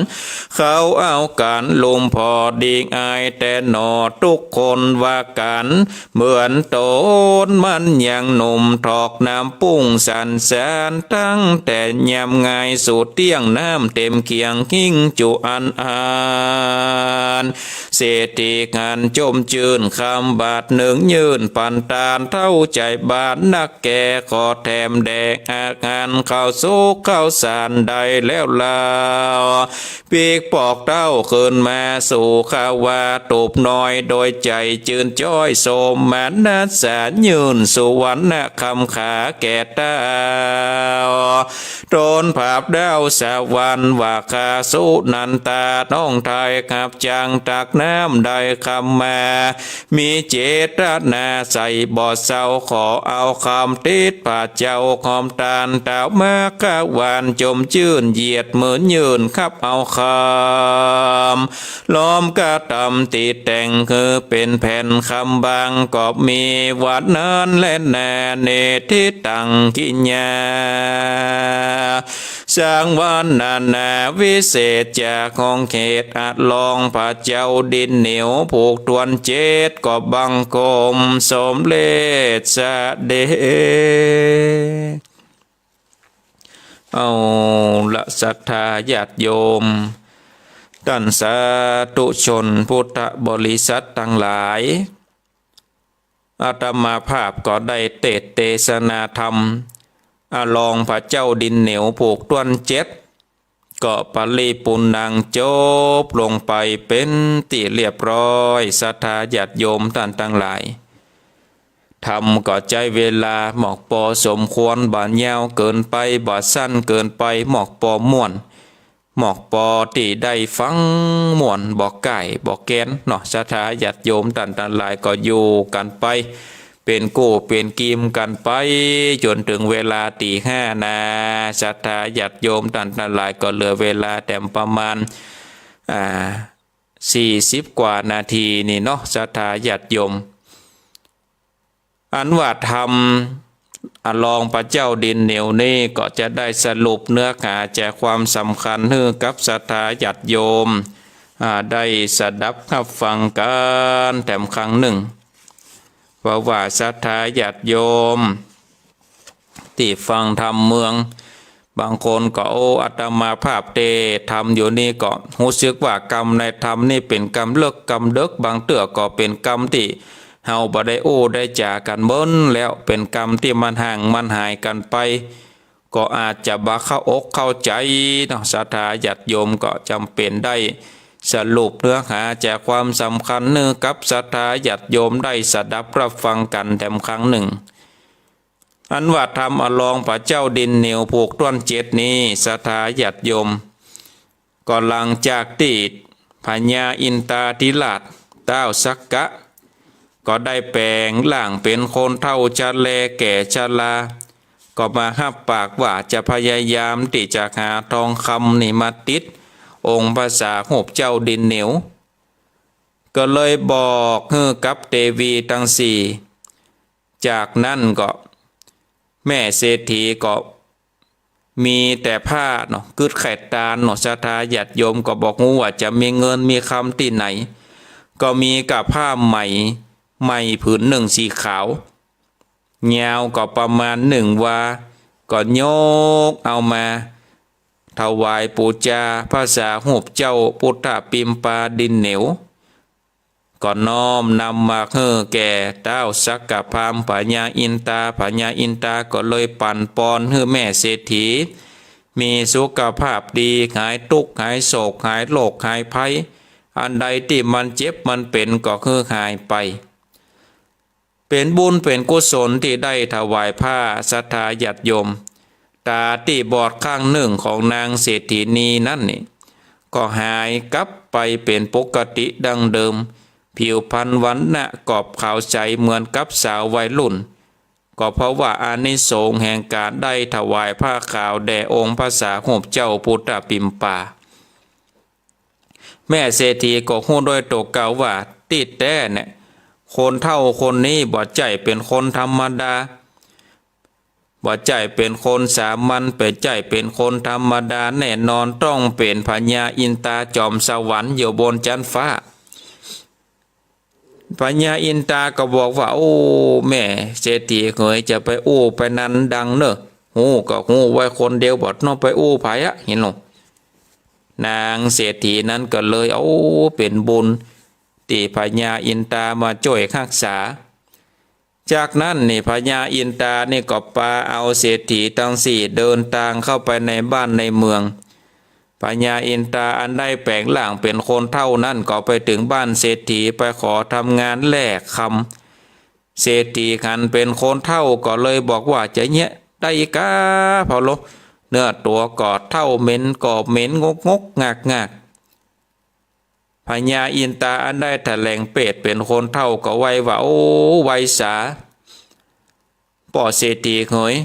เขาเอาก๋านลุมผ่อดีอายแต๊หนอ ตุ๊กคนว่ากั๋นเหมือนต๋นมันยังหนุ่ม ถอกน้ำปุ้งสันสาน ตั้งแต่ยามงายสู่เตี้ยง น้ำเต๋มเขียงหิ้งจุอันอาน เศรษฐีหันจมจื้นกำบาทนึ่งยื่นปั๋นตาน เฒ่าใจ๋บ้านนักแก่ขอแถมแดกอาหารข้าวสุกข้าวสารได้แล้วลาว ปิ๊กปอกเต้าคืนมาสู่ข้าวาตูบน้อย โดยใจ๋จื้นจ้อยโสมนัสสา ยื่นสุวรรณกำขาแก่เต้า ต๋นผาบดาวสวรรค์ว่าข้าสุนันตาน้องไท้ หับจังตักน้ำได้กำมา มีเจตนาใส่บ่เศร้า ขอเอากำติดพระเจ้าหอมตาน เต้ามาขวานจมจื้น เหยียดมือยื่นฮับเอากำ ล้อมกระตำติดแต่งหื้อเป๋นแผ่นกำบาง ก็มีว่านั้นแลนา เนติตังกิญญา สังวรรณนาวิเศษจากของเขตอลอง พระเจ้าดินเหนียวผูกถ้วนเจ็ด ก็บังคมสมเร็จเสด็จ เอาละ ศรัทธาญาติโยม ต้านสาธุชนพุทธบริษัทตังหลาย อาตมาภาพก็ได้เตสน์เตสนาธรรม อลองพระเจ้าดินเหนียวผูกถ้วนเจ็ด ก็ปริปูรณ์ังจบลงไปเป๋นตี้เรียบร้อย ศรัทธาญาติโยมต้านตังหลาย ธรรมก็ใจ๊เวลาหมอกปอสมควร บ่ยาวเกินไป บ่สั้นเกินไป หมอกปอม่วน หมอกปอตี้ได้ฟังม่วน บ่ก้ายบ่แกนเนาะ ศรัทธาญาติโยมต้านตังหลาย ก็อยู่กั๋นไป เป๋นกู้เป๋นกี๋กั๋นไป จ๋นเถิงเวลาตี๋ห้านา ศรัทธาญาติโยมต้านตังหลาย ก็เหลือเวลาแถมประมาณ อ่า สี่สิบกว่านาทีนี่เนาะ ศรัทธาญาติโยม อันว่าธรรมอลองพระเจ้าดินเหนียวนี้ก็จะได้สรุปเนื้อหาใจความสำคัญหื้อกับศรัทธาญาติโยม อ่า ได้สดับฮับฟังกั๋นแถมครั้งนึ่ง เพราะว่าศรัทธาญาติโยมตี้ฟังธรรมเมือง บางคนก็ โอ้ อาตมาภาพเตสน์ธรรมอยู่นี่ก็ฮู้สึกว่ากำในธรรมนี่เป๋นกำเลิกกำเดิ็ก บางเตื้อก็เป๋นกำตี้เฮาบ่ได้อู้ได้จ๋ากั๋นเมินแล้ว เป๋นกำตี้มันห่างมันหายกั๋นไป ก็อาจจะบ่เข้าอกเข้าใจ๋เนาะ ศรัทธาญาติโยม ก็จ๋ำเป๋นได้สรุปเนื้อหาใจความสำคัญหื้อกับศรัทธาญาติโยมได้สดับฮับฟังกั๋นแถมครั้งนึ่ง อันว่าธรรมอลองพระเจ้าดินเหนียวผูกถ้วนเจ็ดนี้ ศรัทธาญาติโยม ก็หลังจากตี้พญาอินทาธิราชต้าวสักกะ ก็ได้แป๋งร่างเป๋นคนเฒ่าชะแลแก่ชรา ก็มาฮับปากว่าจะพยายามตี้จะหาทองคำนี่มาติดองค์พระสาหูปเจ้าดินเหนียว ก็เลยบอกหื้อกับเตวีตังสี่ จากนั้นก็แม่เศรษฐีก็มีแต่ผ้าเนาะ กึ๊ดแขดตานเนาะ ศรัทธาญาติโยม ก็บ่ฮู้ว่าจะมีเงินมีคำตี้ไหน ก็มีก้าผ้าไหม ไหมผืนนึ่งสีขาว ยาวก็ประมาณนึ่งวา ก็ยกเอามาถวายปู๋จาพระสาหูปเจ้าปุทธปิมปาดินเหนียว ก็น้อมนำมาหื้อแก่ต้าวสักกะพราหมณ์พญาอินทา พญาอินทาก็เลยปั๋นปอนหื้อแม่เศรษฐี มีสุขภาพดี หายตุ๊กข์หายโศก หายโรคหายภัย อันใดตี้มันเจ็บมันเป๋นก็หื้อหายไป เป๋นบุญเป๋นกุศลตี้ได้ถวายผ้า ศรัทธาญาติโยม ต๋าตี้บอดข้างนึ่งของนางเศรษฐีนีนั้นนี่ ก็หายกลับไปเป๋นปกติดั้งเดิม ผิวพรรณวรรณะก็ขาวใสเหมือนกับสาววัยรุ่น ก็เพราะว่าอานิสงส์แห่งก๋านได้ถวายผ้าขาวแด่องค์พระสาหูปเจ้าปุทธปิมปา แม่เศรษฐีก็ฮู้โดยตั๋วเก่าว่า ตี้แต๊เนี่ย คนเฒ่าคนนี้บ่ใจ้เป๋นคนธรรมดา บ่ใจ้เป๋นคนสามัญ บ่ใจ้เป๋นคนธรรมดาแน่นอน ต้องเป๋นพญาอินทาจอมสวรรค์อยู่บนจั๊นฟ้า พญาอินทาก็บอกว่า โอ้ แม่เศรษฐีเหย จะไปอู้ไปนันดังเน่อ ฮู้ก็ฮู้ไว้คนเดียว บ่ต้องไปอู้ใผอะ หันโหน นางเศรษฐีนั้นก็เลย โอ้ เป๋นบุญตี้พญาอินทามาจ้วยฮักษา จากนั้นนี่พญาอินทานี่ก็ปาเอาเศรษฐีตังสี่เดินตางเข้าไปในบ้านในเมือง พญาอินทาอันได้แป๋งร่างเป๋นคนเฒ่านั้นก็ไปเถิงบ้านเศรษฐี ไปขอทำงานแลกคำ เศรษฐีหันเป๋นคนเฒ่าก็เลยบอกว่า จะเยียะได้กา เผาโล เนื้อตั๋วก็เฒ่า เหม็นก็เหม็น งกงกงากงาก พญาอินทาอันได้แถลงเปรตเป๋นคนเฒ่าก็ไหว้ว่า โอ้ ไหว้สา ป้อเศรษฐีเหย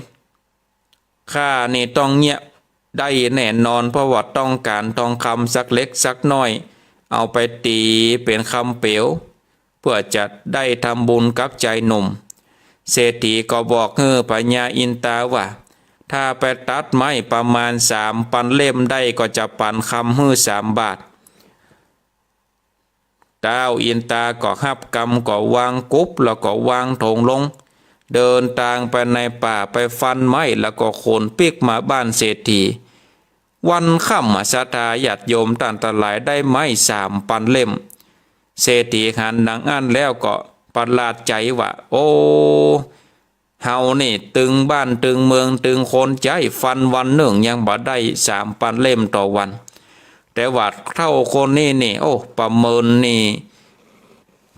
ข้านี่ต้องเยียะได้แน่นอน เพราะว่าต้องก๋านทองคำสักเล็กสักน้อย เอาไปตี๋เป๋นคำเป๋ว เปื้อจะได้ทำบุญกับจายหนุ่ม เศรษฐีก็บอกหื้อพญาอินทาว่า ถ้าไปตัดไม้ประมาณสามปันเล่มได้ ก็จะปันคำหื้อสามบาท ต้าวอินทาก็ฮับกำ ก็วางกุบ แล้วก็วางถงลง เดินตางไปในป่าไปฟันไม้ แล้วก็ขนปิ๊กมาบ้านเศรษฐี วันค่ำอะศรัทธาญาติโยมต้านตังหลาย ได้ไม้สามปันเล่ม เศรษฐีหันดังอั้นแล้วก็ประหลาดใจ๋ว่า โอ้ เฮานี่ตึงบ้านตึงเมืองตึงคนใจ๊ ฟันวันนึ่งยังบ่ได้สามปันเล่มต่อวัน แต่ว่าเฒ่าคนนี้นี่ โอ้ ประเมินนี่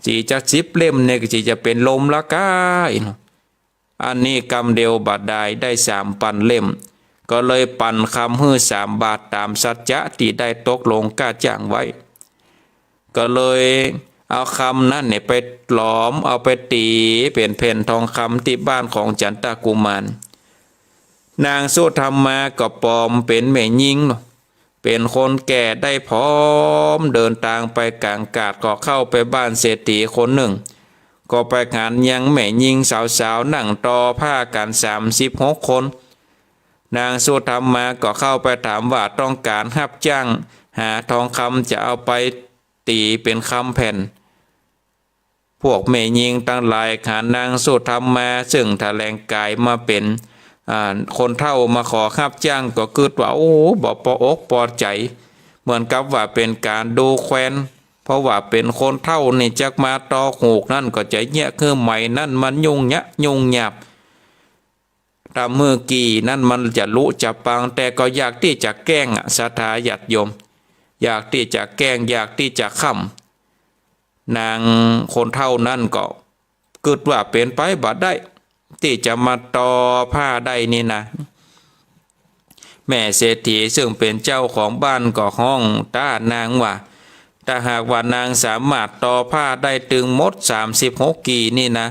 จี๋จักสิบเล่มนี่ก็จี๋จะเป๋นลมละก้า อันนี้กำเดียวบ่ได้ ได้สามปันเล่ม ก็เลยปันคำหื้อสามบาทต๋ามสัจจะตี้ได้ตกลงก้าจ้างไว้ ก็เลยเอาคำนั้นเนี่ยไปหลอม เอาไปตี๋เป๋นแผ่นทองคำตี้บ้านของจันตกุมาร นางสุธรรมาก็ปลอมเป๋นแม่ญิงเนาะ เป๋นคนแก่ได้ผอม เดินตางไปก๋างกาด ก็เข้าไปบ้านเศรษฐีคนนึ่ง ก็ไปหันยังแม่ญิงสาวๆ นั่งต่อผ้ากั๋นสามสิบหกคน นางสุธรรมาก็เข้าไปถามว่าต้องก๋านฮับจ้างหาทองคำ จะเอาไปตี๋เป๋นคำแผ่น พวกแม่ญิงตังหลายหันนางสุธรรมา ซึ่งแถลงก๋ายมาเป๋น อ่า คนเฒ่ามาขอฮับจ้าง ก็กึ๊ดว่า โอ้ บ่ปออกปอใจ๋ เหมือนกับว่าเป๋นก๋านดูแควน เพราะว่าเป๋นคนเฒ่านี่ จักมาต่อฮูกนั้นก็จะเยียะ คือไหมนั้นมันยุ่งยะยุ่งยาก ต๋ามหื้อกี่นั้นมันจะลุจะปัง แต่ก็อยากตี้จะแกล้งอะ ศรัทธาญาติโยม อยากตี้จะแกล้ง อยากตี้จะขำ นางคนเฒ่านั้นก็กึ๊ดว่าเป๋นไปบ่ได้ ตี้จะมาต่อผ้าได้นี่นะ แม่เศรษฐีซึ่งเป๋นเจ้าของบ้านก็ฮ้องต้านนางว่า ถ้าหากว่านางสามารถต่อผ้าได้ตึงหมดสามสิบหกกี่นี่นะ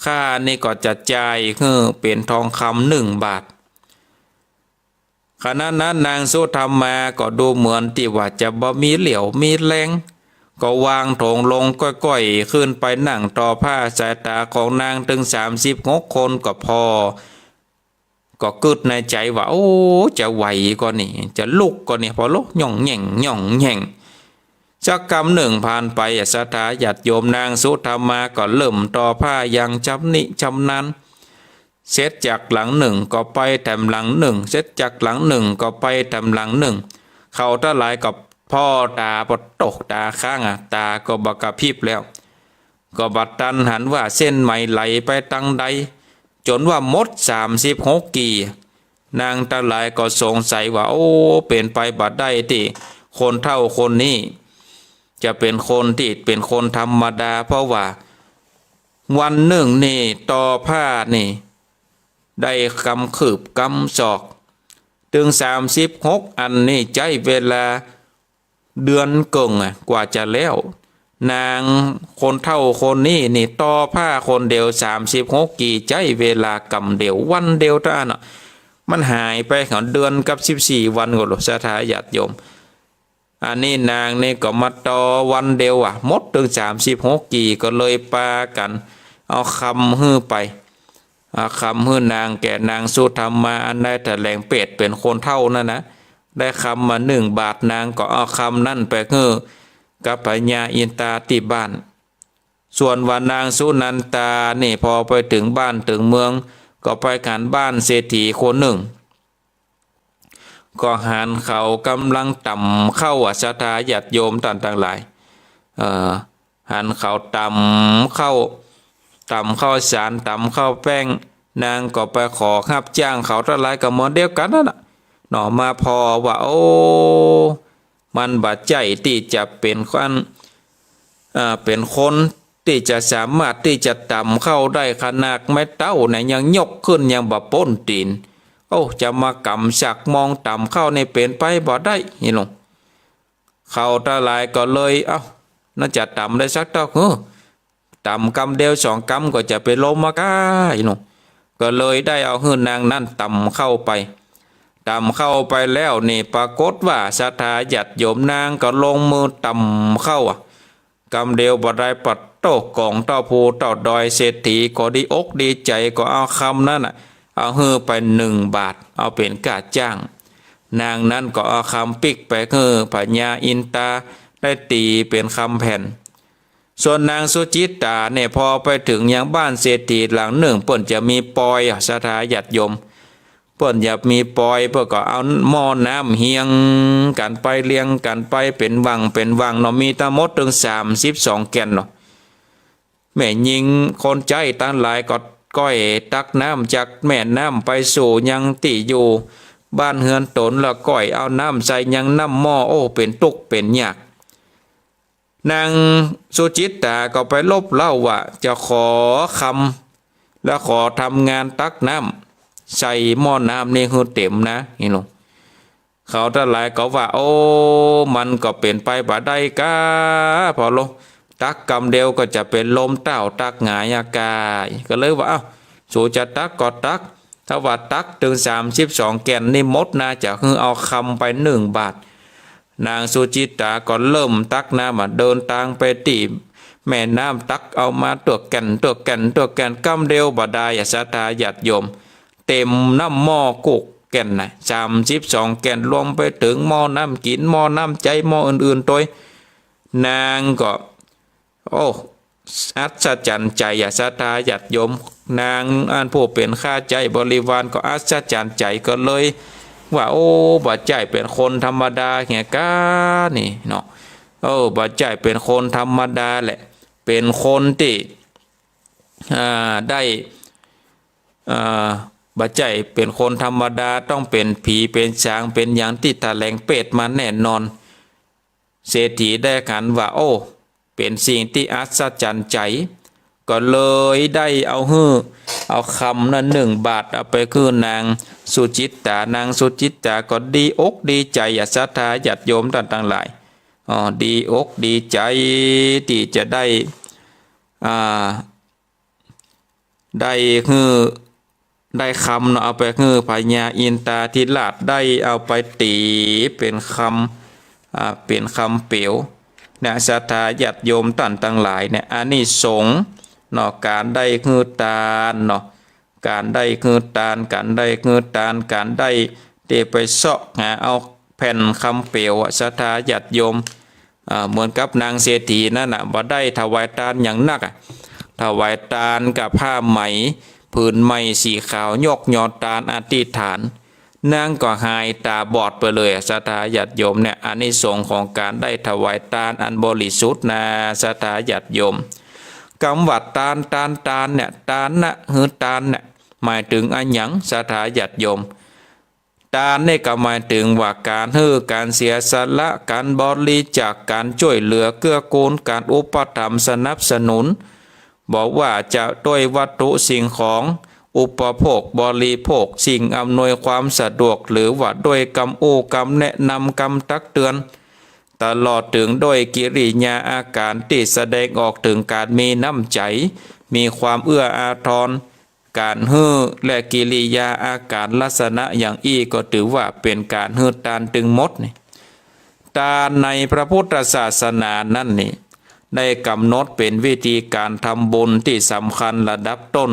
ข้านี่ก็จะจ่ายหื้อเป๋นทองคำนึ่งบาท ขณะนั้นนางสุธรรมาก็ดูเหมือนตี้ว่าจะบ่มีเหลี่ยวมีแฮง ก็วางถงลงก้อยๆ ขึ้นไปนั่งต่อผ้า สายต๋าของนางตึงสามสิบหกคนก็ผ่อ ก็กึ๊ดในใจ๋ว่า โอ้ จะไหวก่อนี่ จะลุกก่อนี่ ผ่อลุกหย่องแหย่งหย่องแหย่ง สักกำนึ่งผ่านไปอะ ศรัทธาญาติโยม นางสุธรรมาก็เริ่มต่อผ้าอย่างชำนิชำนาญ เสร็จจากหลังนึ่งก็ไปแถมหลังนึ่ง เสร็จจากหลังนึ่งก็ไปแถมหลังนึ่ง เขาตังหลายก็ผ่อต๋าปะโตะ ต๋าค้างอะ ต๋าก็บ่กระพริบแล้ว ก็บ่ตันหันว่าเส้นไหมไหลไปตางใด จ๋นว่าหมดสามสิบหกกี่ นางตังหลายก็สงสัยว่า โอ้ เป๋นไปบ่ได้ตี้คนเฒ่าคนนี้จะเป๋นคนตี้เป๋นคนธรรมดา เพราะว่าวันนึ่งนี่ต่อผ้านี่ได้กำคืบกำศอก ตึงสามสิบหกอันนี่ใจ๊เวลา เดือนเกิ่งอะ กว่าจะแล้ว นางคนเฒ่าคนนี้นี่ต่อผ้าคนเดียวสามสิบหกกี่ ใจ๊เวลากำเดียว วันเดียวเต้าอั้นอะ มันหายไปของเดือนกับสิบสี่วันก่อ ศรัทธาญาติโยม อันนี้นางนี่ก็มาต่อวันเดียวอะ หมดตึงสามสิบหกกี่ ก็เลยปากั๋นเอาคำหื้อไป เอาคำหื้อนางแก่นางสุธรรมา อันได้แถลงเปรตเป๋นคนเฒ่านั่นนะ ได้คำมานึ่งบาท นางก็เอาคำนั้นไปหื้อกับพญาอินตาตี้บ้าน ส่วนว่านางสุนันตานี่ ผ่อไปเถิงบ้านเถิงเมือง ก็ไปหันบ้านเศรษฐีคนนึ่ง ก็หันเขาก่ำลังต๋ำข้าวอะ ศรัทธาญาติโยมต้านตังหลาย เอ่อ หันเขาต๋ำข้าว ต๋ำข้าวสาร ต๋ำข้าวแป้ง นางก็ไปขอฮับจ้างเขาตังหลายก็เหมือนเดียวกั๋นนั่นน่ะ เนาะ มาผ่อว่า โอ้ มันบ่ใจ้ตี้จะเป๋นคน เอ่อ เป๋นคนตี้จะสามารถตี้จะต๋ำข้าวได้ ขนาดไม้เต๊าเนี่ยยังยกขึ้นยังบ่ป๊นตี๋น โอ้ จะมากำสักมองต๋ำข้าวนี่เป๋นไปบ่ได้ นี่ลง เขาตังหลายก็เลย เอ้า น่าจะต๋ำได้สักเต้าหื้อ ต๋ำกำเดียวสองกำก็จะเป๋นลมมาก้า นี่ลง ก็เลยได้เอาหื้อนางนั้นต๋ำข้าวไป ต๋ำข้าวไปแล้วนี่ ปรากฏว่าศรัทธาญาติโยม นางก็ลงมือต๋ำข้าวอะ กำเดียวบ่ได้ปะโตะ ก๋องเต้าภูเต้าดอย เศรษฐีก็ดีอกดีใจ๋ ก็เอาคำนั้นน่ะ เอาหื้อไปนึ่งบาท เอาเป๋นก้าจ้าง นางนั้นก็เอาคำปิ๊กไปหื้อพญาอินตา ได้ตี๋เป๋นคำแผ่น ส่วนนางสุจิตตาเนี่ย พอไปเถิงยังบ้านเศรษฐีหลังนึ่ง เปิ้นจะมีปอย ศรัทธาญาติโยม เปิ้นจะมีปอย เปิ้นก็เอาหม้อน้ำเฮียงกั๋นไป เรียงกั๋นไป เป๋นวังเป๋นวังเนาะ มีตังหมดเถิงสามสิบสองแก่นเนาะ แม่ญิงคนใจ๊ตังหลายก็ก้อยตักน้ำจากแม่น้ำไปสู่ยังตี้อยู่บ้านเฮือนต๋น แล้วก้อยเอาน้ำใส่ยังน้ำหม้อ โอ้ เป๋นตุ๊กเป๋นยาก นางสุจิตตาก็ไปลบเล้าว่าจะขอคำ แล้วขอทำงานตักน้ำใส่หม้อน้ำนี่หื้อเต๋มนะ นี่ลง เขาตังหลายก็ว่า โอ้ มันก็เป๋นไปบ่ได้ก้า พอลงตักกำเดียวก็จะเป๋นลมเต้าตักหงายอะก้า ก็เลยว่า เอ้า สูจะตักก็ตัก ถ้าว่าตักเถิงสามสิบสองแก่นนี่หมดนา จะหื้อเอาคำไปนึ่งบาท นางสุจิตตาก็เริ่มตักน้ำอะ เดินตางไปตี้แม่น้ำ ตักเอามาตั๋วแก่น ตั๋วแก่น ตั๋วแก่น กำเดียวบ่ได้อะ ศรัทธาญาติโยม เต๋มน้ำหม้อกู้แก่นนะ สามสิบสองแก่น รวมไปเถิงหม้อน้ำกิ๋น หม้อน้ำใจ๊ หม้ออื่นๆ ตวย นางก็ โอ้ อัศจรรย์ใจ๋อะ ศรัทธาญาติโยม นางอันผู้เป๋นข้าใจ๊บริวารก็อัศจรรย์ใจ๋ ก็เลยว่า โอ้ บ่ใจ้เป๋นคนธรรมดาเหียก้านี่เนาะ เออ บ่ใจ้เป๋นคนธรรมดาแหละ เป๋นคนตี้ อ่า ได้ อ่า บ่ใจ้เป๋นคนธรรมดา ต้องเป๋นผี เป๋นสาง เป๋นหยังตี้ถแหลงเปรตมาแน่นอน เศรษฐีได้หันว่า โอ้ เป๋นสิ่งตี้อัศจรรย์ใจ๋ ก็เลยได้เอาหื้อ เอาคำนั้นนึ่งบาท เอาไปคืนนางสุจิตตา นางสุจิตตาก็ดีอกดีใจ๋อะ ศรัทธาญาติโยมต้านตังหลาย อ๋อ ดีอกดีใจ๋ตี้จะได้ อ่า ได้หื้อ ได้คำเนาะ เอาไปหื้อพญาอินทาธิราช ได้เอาไปตี๋เป๋นคำ อ่า เป๋นคำเป๋ว เนี่ย ศรัทธาญาติโยมต้านตังหลายเนี่ย อานิสงส์เนาะ ก๋านได้หื้อตานเนาะ ก๋านได้หื้อตาน ก๋านได้หื้อตาน ก๋านได้ตี้ไปเซาะหาเอาแผ่นคำเป๋วอะ ศรัทธาญาติโยม อ่า เหมือนกับนางเศรษฐีนั้นน่ะ บ่ได้ถวายตานหยังนักอะ ถวายตานกับผ้าไหมผืนใหม่สีขาวยกยอตานอธิษฐาน นางก็หายต๋าบอดไปเลยอะ ศรัทธาญาติโยมเนี่ย อานิสงส์ของก๋านได้ถวายตานอันบริสุทธิ์นะ ศรัทธาญาติโยม กำว่าตาน ตาน ตานเนี่ย ตานะ หื้อตานเนี่ย หมายเถิงอะหยัง ศรัทธาญาติโยม ตานนี่ก็หมายเถิงว่าก๋านหื้อ ก๋านเสียสละ ก๋านบริจาค ก๋านจ้วยเหลือเกื้อกูล ก๋านอุปถัมภ์สนับสนุน บ่ว่าจะด้วยวัตถุสิ่งของ อุปโภคบริโภค สิ่งอำนวยความสะดวก หรือว่าด้วยกำอู้กำแนะนำ กำตักเตือน ตลอดเถิงด้วยกิริยาอาก๋านตี้แสดงออกเถิงก๋านมีน้ำใจ๋ มีความเอื้ออาทร ก๋านหื้อและกิริยาอาก๋านลักษณะอย่างอี้ก็ถือว่าเป๋นก๋านหื้อตานตึงหมดนี่ ตานในพระพุทธศาสนานั้นนี่ ได้ก๋ำหนดเป๋นวิธีก๋านทำบุญตี้สำคัญระดับต้น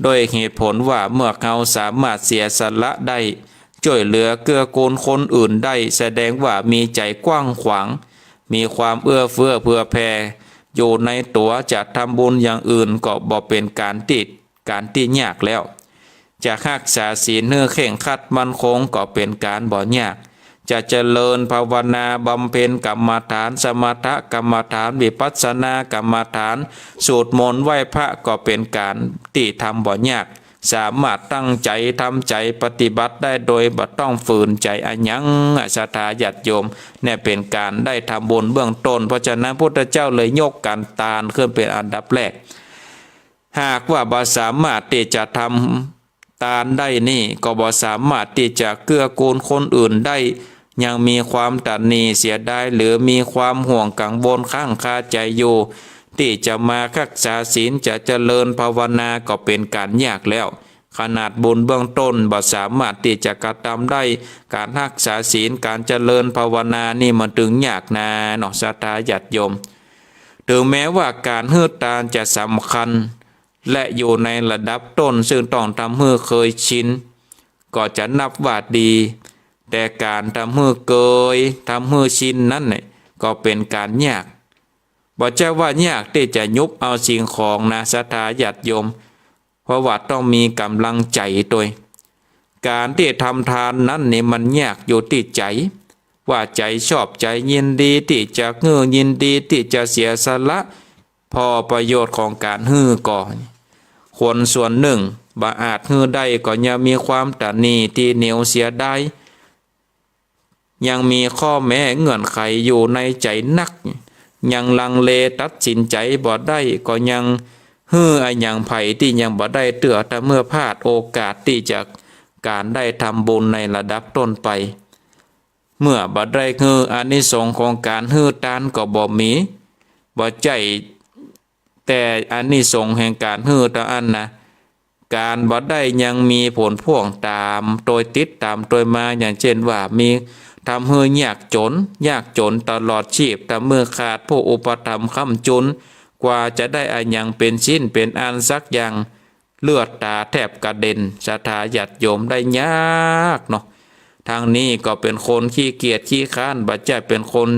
ด้วยเหตุผลว่าเมื่อเฮาสามารถเสียสละได้ จ้วยเหลือเกื้อกูลคนอื่นได้ แสดงว่ามีใจ๋กว้างขวาง มีความเอื้อเฟื้อเผื่อแผ่อยู่ในตั๋ว จะทำบุญอย่างอื่นก็บ่เป๋นก๋านตี้ ก๋านตี้ยากแล้ว จะฮักษาศีลหื้อเคร่งครัดมั่นคงก็เป๋นก๋านบ่ยาก จะเจริญภาวนาบำเพ็ญกรรมฐาน สมถกรรมฐาน วิปัสสนากรรมฐาน สูตรมนต์ไหว้พระก็เป๋นก๋านตี้ทำบ่ยาก สามารถตั้งใจ๋ทำใจ๋ปฏิบัติได้โดยบ่ต้องฝืนใจ๋อะหยัง ศรัทธาญาติโยม เนี่ยเป๋นก๋านได้ทำบุญเบื้องต้น เพราะฉะนั้นพุทธเจ้าเลยยกก๋านตานขึ้นเป๋นอันดับแรก หากว่าบ่สามารถตี้จะทำตานได้นี่ ก็บ่สามารถตี้จะเกื้อกูลคนอื่นได้ ยังมีความตระหนี่เสียดาย หรือมีความห่วงกังวลค้างคาใจ๋อยู่ ตี้จะมาฮักษาศีล จะเจริญภาวนาก็เป๋นก๋านยากแล้ว ขนาดบุญเบื้องต้นบ่สามารถตี้จะกระทำได้ ก๋านฮักษาศีล ก๋านเจริญภาวนานี่มันตึงยากนาเนาะ ศรัทธาญาติโยม ถึงแม้ว่าก๋านหื้อตานจะสำคัญ และอยู่ในระดับต้นซึ่งต้องทำหื้อเคยชิน ก็จะนับว่าดี แต่ก๋านทำหื้อเกย ทำหื้อชินนั้นเนี่ย ก็เป๋นก๋านยาก บ่ใจ้ว่ายากตี้จะยุบเอาสิ่งของนะ ศรัทธาญาติโยม เพราะว่าต้องมีก๋ำลังใจ๋ตวย ก๋านตี้ทำตานนั้นนี่มันยากอยู่ตี้ใจ๋ ว่าใจ๋ชอบใจ๋ยินดีตี้จะหื้อ ยินดีตี้จะเสียสละ ผ่อประโยชน์ของก๋านหื้อก่อ คนส่วนนึ่งบ่อาจหื้อได้ก็ยังมีความตระหนี่ ตี้เหนียวเสียดาย ยังมีข้อแม้เงื่อนไขอยู่ในใจ๋นัก ยังลังเลตัดสินใจ๋บ่ได้ ก็ยังหื้ออะหยังใผตี้ยังบ่ได้เตื้อ ถ้าเมื่อพลาดโอกาสตี้จะก๋านได้ทำบุญในระดับต้นไป เมื่อบ่ได้หื้อ อานิสงส์ของก๋านหื้อตานก็บ่มี บ่ใจ้แต่อานิสงส์แห่งก๋านหื้อเต้าอั้นนะ ก๋านบ่ได้ยังมีผลพ่วงต๋ามตวย ติดต๋ามตวยมา อย่างเจ้นว่ามี ทำหื้อยากจ๋น ยากจ๋นตลอดชีพ ถ้าเมื่อขาดผู้อุปถัมภ์ค้ำจุน กว่าจะได้อะหยังเป๋นชิ้นเป๋นอันสักอย่าง เลือดต๋าแทบกระเด็น ศรัทธาญาติโยม ได้ยากเนาะ ตางนี้ก็เป๋นคนขี้เกียจขี้คร้าน บ่ใจ้เป๋นคน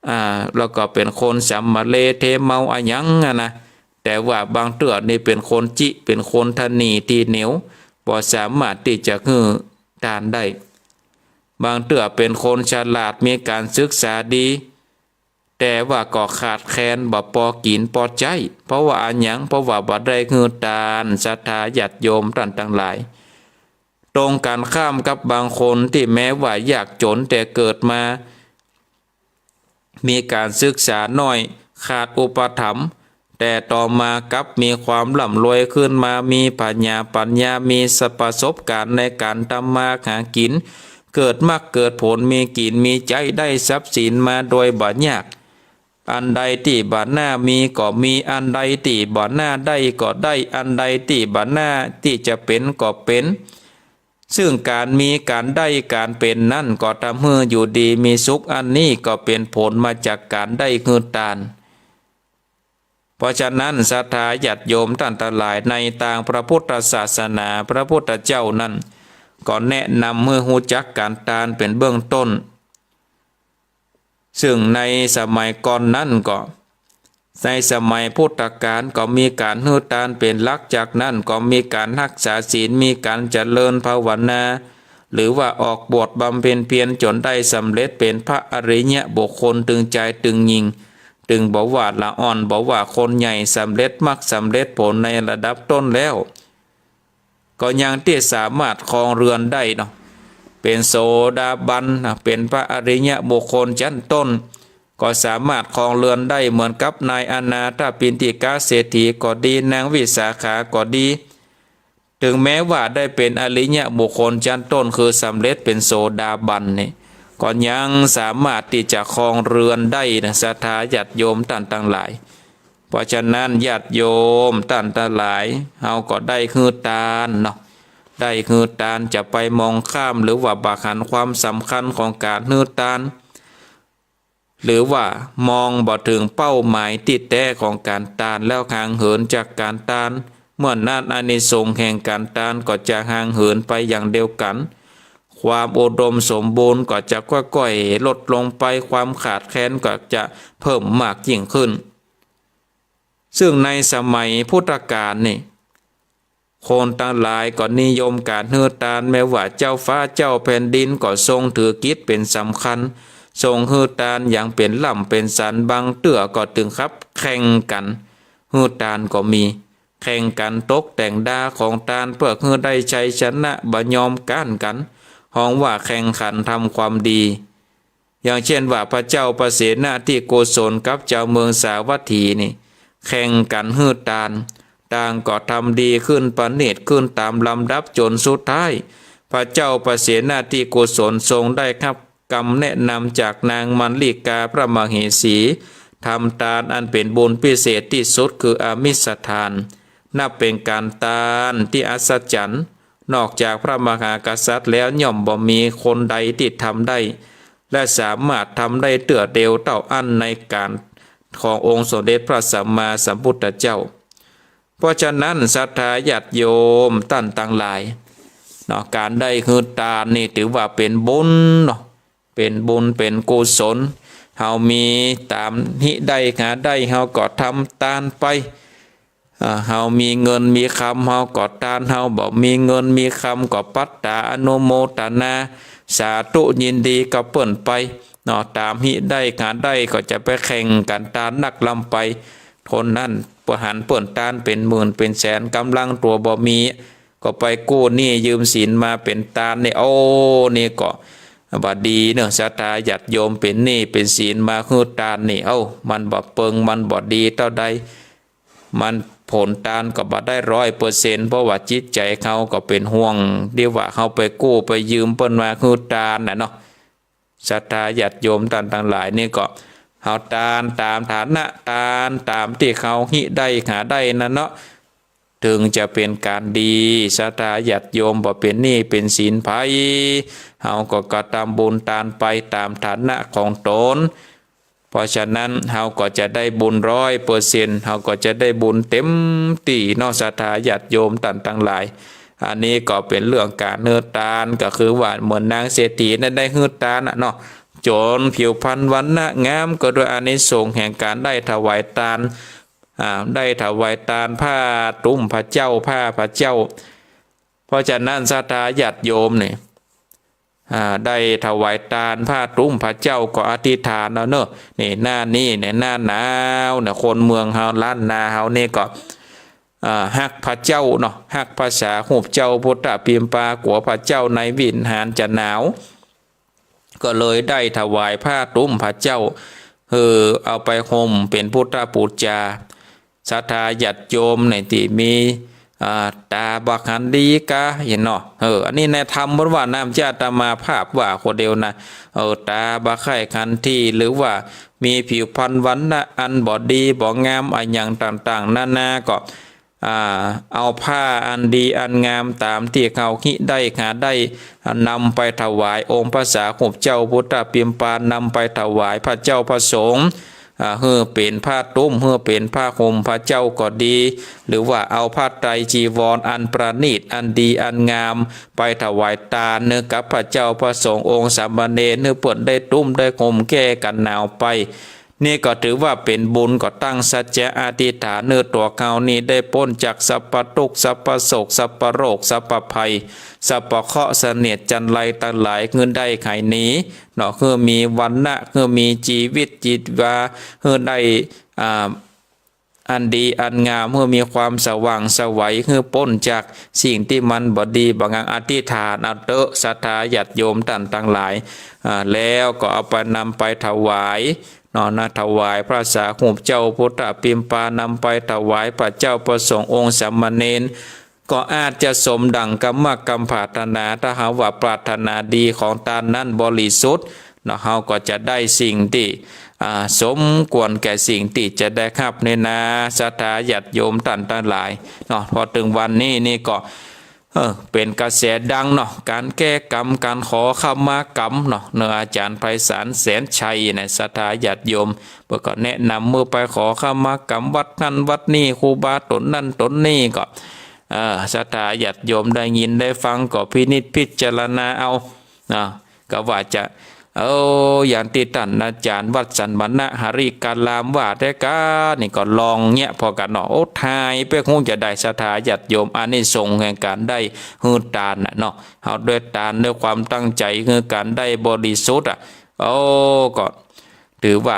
อ่า แล้วก็เป๋นคนสำมะเลเทเมาอะหยังอะนะ แต่ว่าบางเตื้อนี่เป๋นคนจิ เป๋นคนตระหนี่ตี้เหนียว บ่สามารถตี้จะหื้อตานได้ บางเตื้อเป๋นคนฉลาด มีก๋านศึกษาดี แต่ว่าก็ขาดแคลน บ่ปอกิ๋นปอใจ๊ เพราะว่าอะหยัง เพราะว่าบ่ได้หื้อตาน ศรัทธาญาติโยมต้านตังหลาย ตรงกั๋นข้ามกับบางคนตี้แม้ว่ายากจ๋นแต่เกิดมา มีก๋านศึกษาน้อย ขาดอุปถัมภ์ แต่ต่อมากลับมีความร่ำรวยขึ้นมา มีผญาปั๋ญญา มีประสบก๋ารณ์ในก๋านทำมาหากิ๋น เกิดมรรคเกิดผล มีกิ๋นมีใจ๊ ได้ทรัพย์สินมาโดยบ่ยาก อันใดตี้บ่น่ามีก็มี อันใดตี้บ่น่าได้ก็ได้ อันใดตี้บ่น่าตี้จะเป๋นก็เป๋น ซึ่งก๋านมีก๋านได้ก๋านเป๋นนั้นก็ทำหื้ออยู่ดีมีสุข อันนี้ก็เป๋นผลมาจากก๋านได้หื้อตาน เพราะฉะนั้นศรัทธาญาติโยมต้านตังหลาย ในตางพระพุทธศาสนา พระพุทธเจ้านั้นก็แนะนำหื้อฮู้จักก๋านตานเป๋นเบื้องต้น ซึ่งในสมัยก่อนนั้นก็ ในสมัยพุทธกาลก็มีก๋านหื้อตานเป๋นหลัก จากนั้นก็มีก๋านฮักษาศีล มีก๋านเจริญภาวนา หรือว่าออกบวชบำเพ็ญเพียรจ๋นได้สำเร็จเป๋นพระอริยบุคคล ตึงจายตึงญิง ตึงบ่ว่าละอ่อนบ่ว่าคนใหญ่ สำเร็จมรรคสำเร็จผลในระดับต้นแล้ว ก็ยังตี้สามารถครองเรือนได้เนาะ เป๋นโสดาบันนะ เป๋นพระอริยบุคคลชั้นต้น ก็สามารถครองเรือนได้เหมือนกับนายอนาถปิณฑิกะเศรษฐีก็ดี นางวิสาขาก็ดี ถึงแม้ว่าได้เป๋นอริยบุคคลชั้นต้น คือสำเร็จเป๋นโสดาบันนี่ ก็ยังสามารถตี้จะครองเรือนได้นะ ศรัทธาญาติโยมต้านตังหลาย เพราะฉะนั้นญาติโยมต้านตังหลาย เฮาก็ได้หื้อตานเนาะ ได้หื้อตาน จะไปมองข้ามหรือว่าบ่หันความสำคัญของก๋านหื้อตาน หรือว่ามองบ่เถิงเป้าหมายตี้แต๊ของก๋านตาน แล้วห่างเหินจากก๋านตาน เมื่อนั้นอานิสงส์แห่งก๋านตานก็จะห่างเหินไปอย่างเดียวกั๋น ความอุดมสมบูรณ์ก็จะก้อยๆ ลดลงไป ความขาดแคลนก็จะเพิ่มมากยิ่งขึ้น ซึ่งในสมัยพุทธกาลนี่ คนตังหลายก็นิยมก๋านหื้อตาน แม้ว่าเจ้าฟ้าเจ้าแผ่นดินก็ทรงถือกิจเป๋นสำคัญ ทรงหื้อตานอย่างเป๋นล่ำเป๋นสัน บางเตื้อก็เถิงกับแข่งกั๋นหื้อตานก็มี แข่งกั๋นตกแต่งดาของตานเปื้อหื้อได้ชัยชนะ บ่ยอมก๊านกั๋น ฮ้องว่าแข่งขันทำความดี อย่างเช่นว่าพระเจ้าปเสนทิโกศลกับจาวเมืองสาวัตถีนี่ แข่งกั๋นหื้อตาน ต่างก็ทำดีขึ้น ประณีตขึ้นต๋ามลำดับ จ๋นสุดท้าย พระเจ้าปเสนทิโกศลทรงได้ฮับกำแนะนำจากนางมัลลิกาพระมเหสี ทำตานอันเป๋นบุญพิเศษตี้สุด คืออามิสทาน นับเป๋นก๋านตานตี้อัศจรรย์ นอกจากพระมหากษัตริย์แล้วย่อมบ่มีคนใดตี้ทำได้ และสามารถทำได้เตื้อเดียวเต้าอั้นในก๋านขององค์สมเด็จพระสัมมาสัมพุทธเจ้า เพราะฉะนั้นศรัทธาญาติโยมต้านตังหลายเนาะ ก๋านได้หื้อตานนี่ถือว่าเป๋นบุญเนาะ เป๋นบุญเป๋นกุศล เฮามีต๋ามตี้ได้หาได้ เฮาก็ทำตานไป อ่า เฮามีเงินมีคำ เฮาก็ตาน เฮาบ่มีเงินมีคำก็ปัดต๋าอนุโมตนา สาธุยินดีกับเปิ้นไปเนาะ ต๋ามตี้ได้หาได้ก็จะไปแข่งกั๋นตานนักลำไป คนนั้นเปิ้นหันเปิ้นตานเป๋นหมื่นเป๋นแสน ก๋ำลังตั๋วบ่มี ก็ไปกู้หนี้ยืมสินมาเป๋นตานนี่ โอ้ นี่ก็บ่ดีเนาะ ศรัทธาญาติโยม เป๋นหนี้เป๋นสินมาหื้อตานนี่ เอ้า มันบ่เปิง มันบ่ดีเต้าใด มันผลตานก็บ่ได้ร้อยเปอร์เซ็นต์ เพราะว่าจิตใจ๋เฮาก็เป๋นห่วง ตี้ว่าเฮาไปกู้ไปยืมเปิ้นมาหื้อตานน่ะเนาะ ศรัทธาญาติโยมต้านตังหลายนี่ก็ เฮาตานต๋ามฐานะ ตานต๋ามตี้เฮาฮิได้หาได้นั้นเนาะ เถิงจะเป๋นก๋านดี ศรัทธาญาติโยม บ่เป๋นหนี้เป๋นสินใผ เฮาก็กระทำบุญตานไปต๋ามฐานะของต๋น เพราะฉะนั้นเฮาก็จะได้บุญร้อยเปอร์เซ็นต์ เฮาก็จะได้บุญเต๋มตี้เนาะ ศรัทธาญาติโยมต้านตังหลาย อันนี้ก็เป๋นเรื่องก๋านหื้อตาน ก็คือว่าเหมือนนางเศรษฐีนั้นได้หื้อตานน่ะเนาะ จ๋นผิวพรรณวรรณะงาม ก็ด้วยอานิสงส์แห่งก๋านได้ถวายตาน อ่า ได้ถวายตานผ้าตุ้มพระเจ้า ผ้าพระเจ้า เพราะฉะนั้นศรัทธาญาติโยมนี่ อ่า ได้ถวายตานผ้าตุ้มพระเจ้าก็อธิษฐานเอาเนาะ นี่หน้านี้เนี่ยหน้าหนาวเนี่ย คนเมืองเฮาล้านนาเฮานี่ก็ อ่า ฮักพระเจ้าเนาะ ฮักพระสารูปเจ้าพุทธปิมปา กั๋วพระเจ้าในวิหารจะหนาว ก็เลยได้ถวายผ้าตุ้มพระเจ้า เออ เอาไปห่มเป๋นพุทธปู๋จา ศรัทธาญาติโยมในตี้มี อ่า ต๋าบ่หันดีกา หันเนาะ เออ อันนี้ในธรรมเปิ้นว่า บ่ใจ้อาตมาภาพว่าคนเดียวนะ เออ ต๋าบ่ใค่หันดี หรือว่ามีผิวพรรณวรรณะอันบ่ดีบ่งามอะหยังต่างๆ นานา ก็ อ่า เอาผ้าอันดีอันงามต๋ามตี้เฮาฮิได้หาได้ นำไปถวายองค์พระสารูปเจ้าพุทธปิมปา นำไปถวายพระเจ้าพระสงฆ์ อ่า หื้อเป๋นผ้าตุ้ม หื้อเป๋นผ้าห่มพระเจ้าก็ดี หรือว่าเอาผ้าไตรจีวรอันประณีตอันดีอันงาม ไปถวายตานหื้อกับพระเจ้าพระสงฆ์องค์สามเณร หื้อเปิ้นได้ตุ้มได้ห่มแก้กั๋นหนาวไป นี่ก็ถือว่าเป๋นบุญ ก็ตั้งสัจจะอธิษฐานหื้อตั๋วเฮานี่ได้ป๊นจากสัพพะตุ๊กข์ สัพพะโศก สัพพะโรค สัพพะภัย สัพพะเคราะห์เสนียดจัญไรตังหลาย หื้อได้หายหนีเนาะ หื้อมีวรรณะ หื้อมีจีวิตจิตวา หื้อได้ อ่า อันดีอันงาม หื้อมีความสว่างไสว หื้อป๊นจากสิ่งตี้มันบ่ดีบ่งาม อธิษฐานเอาเต๊อะ ศรัทธาญาติโยมต้านตังหลาย อ่า แล้วก็เอาไปนำไปถวายเนาะนะ ถวายพระสารูปเจ้าพุทธปิมปา นำไปถวายพระเจ้าพระสงฆ์องค์สามเณร ก็อาจจะสมดั่งกำมะกำปรารถนา ถ้าหากว่าปรารถนาดีของตานนั้นบริสุทธิ์เนาะ เฮาก็จะได้สิ่งตี้ อ่า สมควรแก่สิ่งตี้จะได้ฮับนี่นา ศรัทธาญาติโยมต้านตังหลายเนาะ พอเถิงวันนี้นี่ก็ เออ เป๋นกระแสดังเนาะ ก๋านแก้กรรม ก๋านขอขมากรรมเนาะ เนาะ อาจ๋ารย์ไพศาล แสนชัยเนี่ย ศรัทธาญาติโยม เปิ้นก็แนะนำหื้อไปขอขมากรรมวัดนั้นวัดนี้ ครูบาต๋นนั้นต๋นนี้ ก็ เออ ศรัทธาญาติโยมได้ยินได้ฟังก็พินิจพิจารณาเอา นะ ก็ว่าจะ เออ อย่างตี้ต้านอาจ๋ารย์วัดสันมณะหริการามว่าแต๊กา นี่ก็ลองเยียะผ่อกั๋นเนาะ โอ้ ถ้าไปคงจะได้ ศรัทธาญาติโยม อานิสงส์แห่งก๋านได้หื้อตานน่ะเนาะ เฮาได้ตานด้วยความตั้งใจ๋ หื้อก๋านได้บริสุทธิ์อะ โอ้ ก็ถือว่า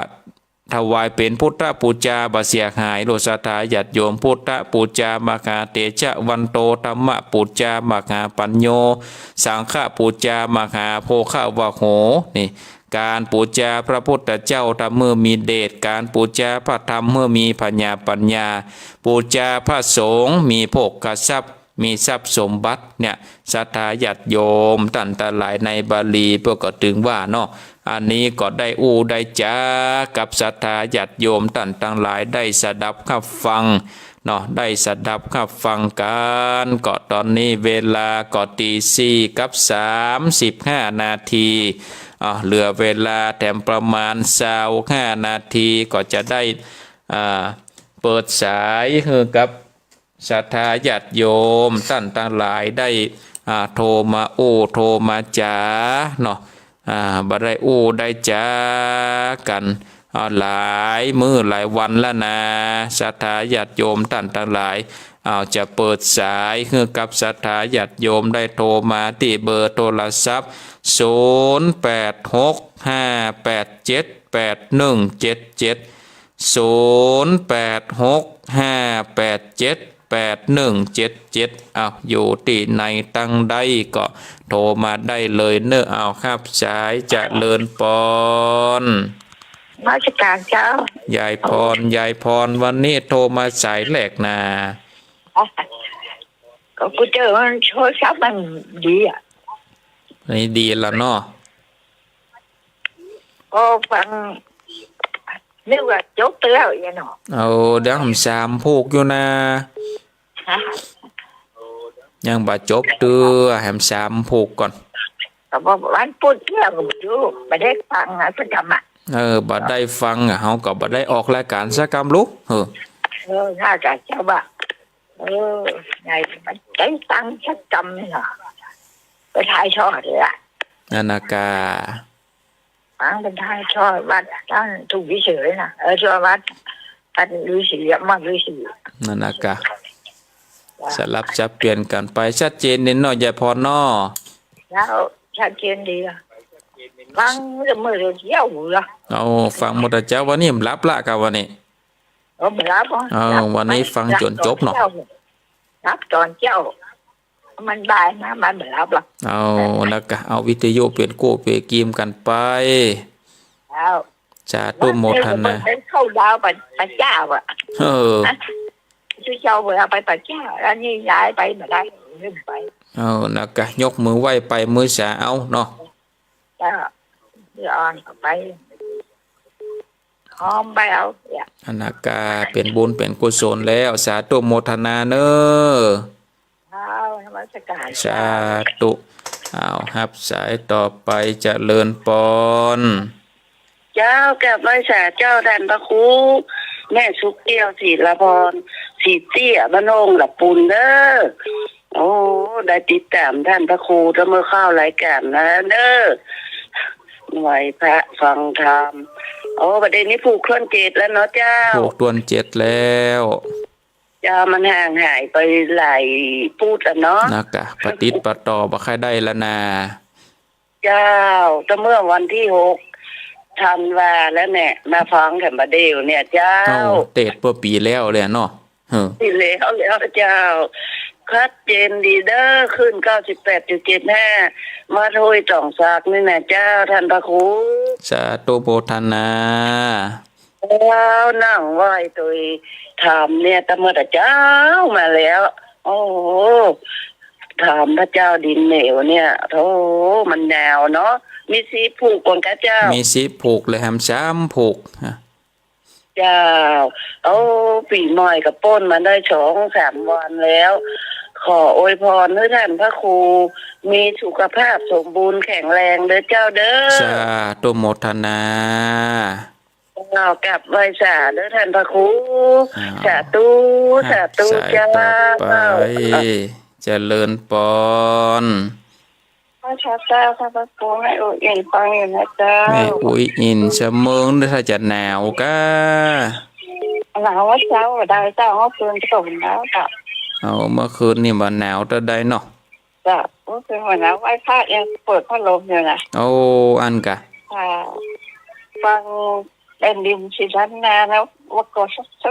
ถวายเป๋นพุทธปู๋จาบ่เสียหาย โลดศรัทธาญาติโยม พุทธปู๋จามหาเตจะวันโต ธัมมปู๋จามหาปัญโญ สังฆปู๋จามหาโภคะวะโห นี่ ก๋านปู๋จาพระพุทธเจ้าธรรมหื้อมีเดช ก๋านปู๋จาพระธรรมหื้อมีผญาปัญญา ปู๋จาพระสงฆ์มีโภคทรัพย์ มีทรัพย์สมบัติเนี่ย ศรัทธาญาติโยมต้านตังหลาย ในบาลีเปิ้นก็เถิงว่าเนาะ อันนี้ก็ได้อู้ได้จ๋ากับศรัทธาญาติโยมต้านตังหลาย ได้สดับฮับฟังเนาะ ได้สดับฮับฟังกั๋น ก็ต๋อนนี้เวลาก็ตีสี่กับสามสิบห้านาที อ่า เหลือเวลาแถมประมาณซาวห้านาที ก็จะได้ อ่า เปิดสายหื้อกับ ศรัทธาญาติโยมต้านตังหลายได้ อ่า โทรมาอู้โทรมาจ๋าเนาะ อ่า บ่ได้อู้ได้จ๋ากั๋น อ่า หลายมื้อหลายวันแล้วนะ ศรัทธาญาติโยมต้านตังหลาย อ้าว จะเปิดสายหื้อกับศรัทธาญาติโยมได้โทรมาตี้เบอร์โทรศัพท์ ศูนย์แปดหกห้าแปดเจ็ดแปดหนึ่งเจ็ดเจ็ด ศูนย์แปดหกห้าแปดเจ็ดแปดหนึ่งเจ็ดเจ็ด อ้าว อยู่ตี้ไหนตังใดก็โทรมาได้เลยเน่อ อ้าว ฮับสาย เจริญปอน นมัสก๋านเจ้า ยายปอน ยายปอน วันนี้โทรมาสายแรกนา ก็กูเจอมันโทรศัพท์มันดีอะ นี่ดีละเนาะ ก็ฟัง นึกว่าจบไปแล้วเอียเนาะ เอา ยังแหมสามผูกอยู่นะ ฮะ ยังบ่จบเตื้อ แหมสามผูกก่อน ก็บอกวันพุธเนี่ยก็บ่รู้ บ่ได้ฟังอะสักกำอะ เออ บ่ได้ฟังอะ เฮาก็บ่ได้ออกรายก๋านสักกำลูก เออ เออ น่าจะเจ้าบ่า เออ ไง มันได้ฟังสักกำเนาะ ไปถ่ายทอดเลยอะ นั่นนะกา ฟังเป็นถ่ายทอดวัดต้านทุ่งวิเศษนะ เออ ทอดวัดต้านฤๅษีอะ มังฤๅษี นั่นนะกา จ้ะ สลับสับเปลี่ยนกั๋นไป ชัดเจนดีเนาะ ยายปอนเนาะ เจ้า ชัดเจนดีอะ ฟังมื้อเดียวเที่ยวเหรอ เอา ฟังหมดอะเจ้า วันนี้บ่หลับละกาวันนี้ เออ บ่หลับอะ เออ หลับ วันนี้ฟังจ๋นจบเนาะ หลับต๋อนเจ๊า หลับต๋อนเจ๊า มันบ่ายมา มันบ่หลับหรอก เอา แล้วก็เอาวิทยุเป๋นกู้เป๋นกีมกั๋นไป แล้ว สาธุโมทนา มันเข้าดาวไป ไปเจ้าอะ เออ ฮะ ชื่อเจ้าเวลาไปไปเจ้า อันนี้ย้ายไปบ่ได้ ลืมไป เอา แล้วก็ยกมือไหว้ไปมื้อเช้าเอาเนาะ เจ้า เดี๋ยวอ่อนออกไป หอมไปเอา เนี่ย อันนั้นก็เป๋นบุญเป๋นกุศลแล้ว สาธุโมทนาเน่อ เอา นมัสก๋าน สาธุ เอา ฮับสายต่อไป เจริญปอน เจ้า กราบไหว้สาเจ้าต้านพระครู แม่สุขแก้ว ศิลาพร ศรีเตี้ย บ้านโน่งหละปูนเน่อ โอ้ ได้ติดต๋ามต้านพระครูตั้งเมื่อเข้ารายก๋านนะเน่อ ไหว้พระฟังธรรม โอ้ ประเดี๋ยวนี้ผูกถ้วนเจ็ดแล้วเนาะเจ้า ผูกถ้วนเจ็ดแล้ว เจ้า มันห่างหายไปหลายปู๊ดอะเนาะ นะกะ ปะติดปะต่อบ่ค่อยได้แล้วนา เจ้า ตั้งเมื่อวันตี้หกธันวาแล้วเนี่ย มาฟังแถมบ่าเดี่ยวเนี่ยเจ้า เอ้า เตศเปื้อปี๋แล้วเลยเนาะ เออ ปี๋แล้ว แล้วเจ้า ชัดเจนดีเน่อ คลื่นเก้าสิบแปดจุดเจ็ดห้า วัดห้วยต๋องสักนี่นะเจ้า ต้านพระครู สาธุโมทนา เจ้า นั่งไหว้ตวยธรรมเนี่ย ตั้งเมื่อตะเจ๊ามาแล้ว โอ้โห ธรรมพระเจ้าดินเหนียวเนี่ย โธ่ มันหนาวเนาะ มีสิบผูกก่อนกะเจ้า มีสิบผูกเลยแหมสามผูก เจ้า โอ้ ปี๋ใหม่ก็ป๊นมาได้สองสามวันแล้ว ขออวยพรหื้อต้านพระครู มีสุขภาพสมบูรณ์แข็งแรงเน่อเจ้าเน่อ สาธุโมทนา เจ้า กราบไหว้สาเน่อต้านพระครู อ้าว สาธุ ฮับ สาธุ สาย เจ้า ต่อไป เจริญปอน พระเจ้า พระครู แม่อุ๊ยอินฟังอยู่นะเจ้า แม่อุ๊ยอิน เสมิงถ้าจะหนาวกะ หนาวเมื่อเช้าได้เจ้า เมื่อคืนก็หนาวจ้ะ เอา เมื่อคืนนี่บ่หนาวเต้าใดเนาะ จ้ะ เมื่อคืนบ่หนาว ไหว้พระยังเปิดพัดลมอยู่นะ โอ้ อั้นกะ ค่ะ ฟังแผ่นดินสีล้านนาแล้ว ว่าก็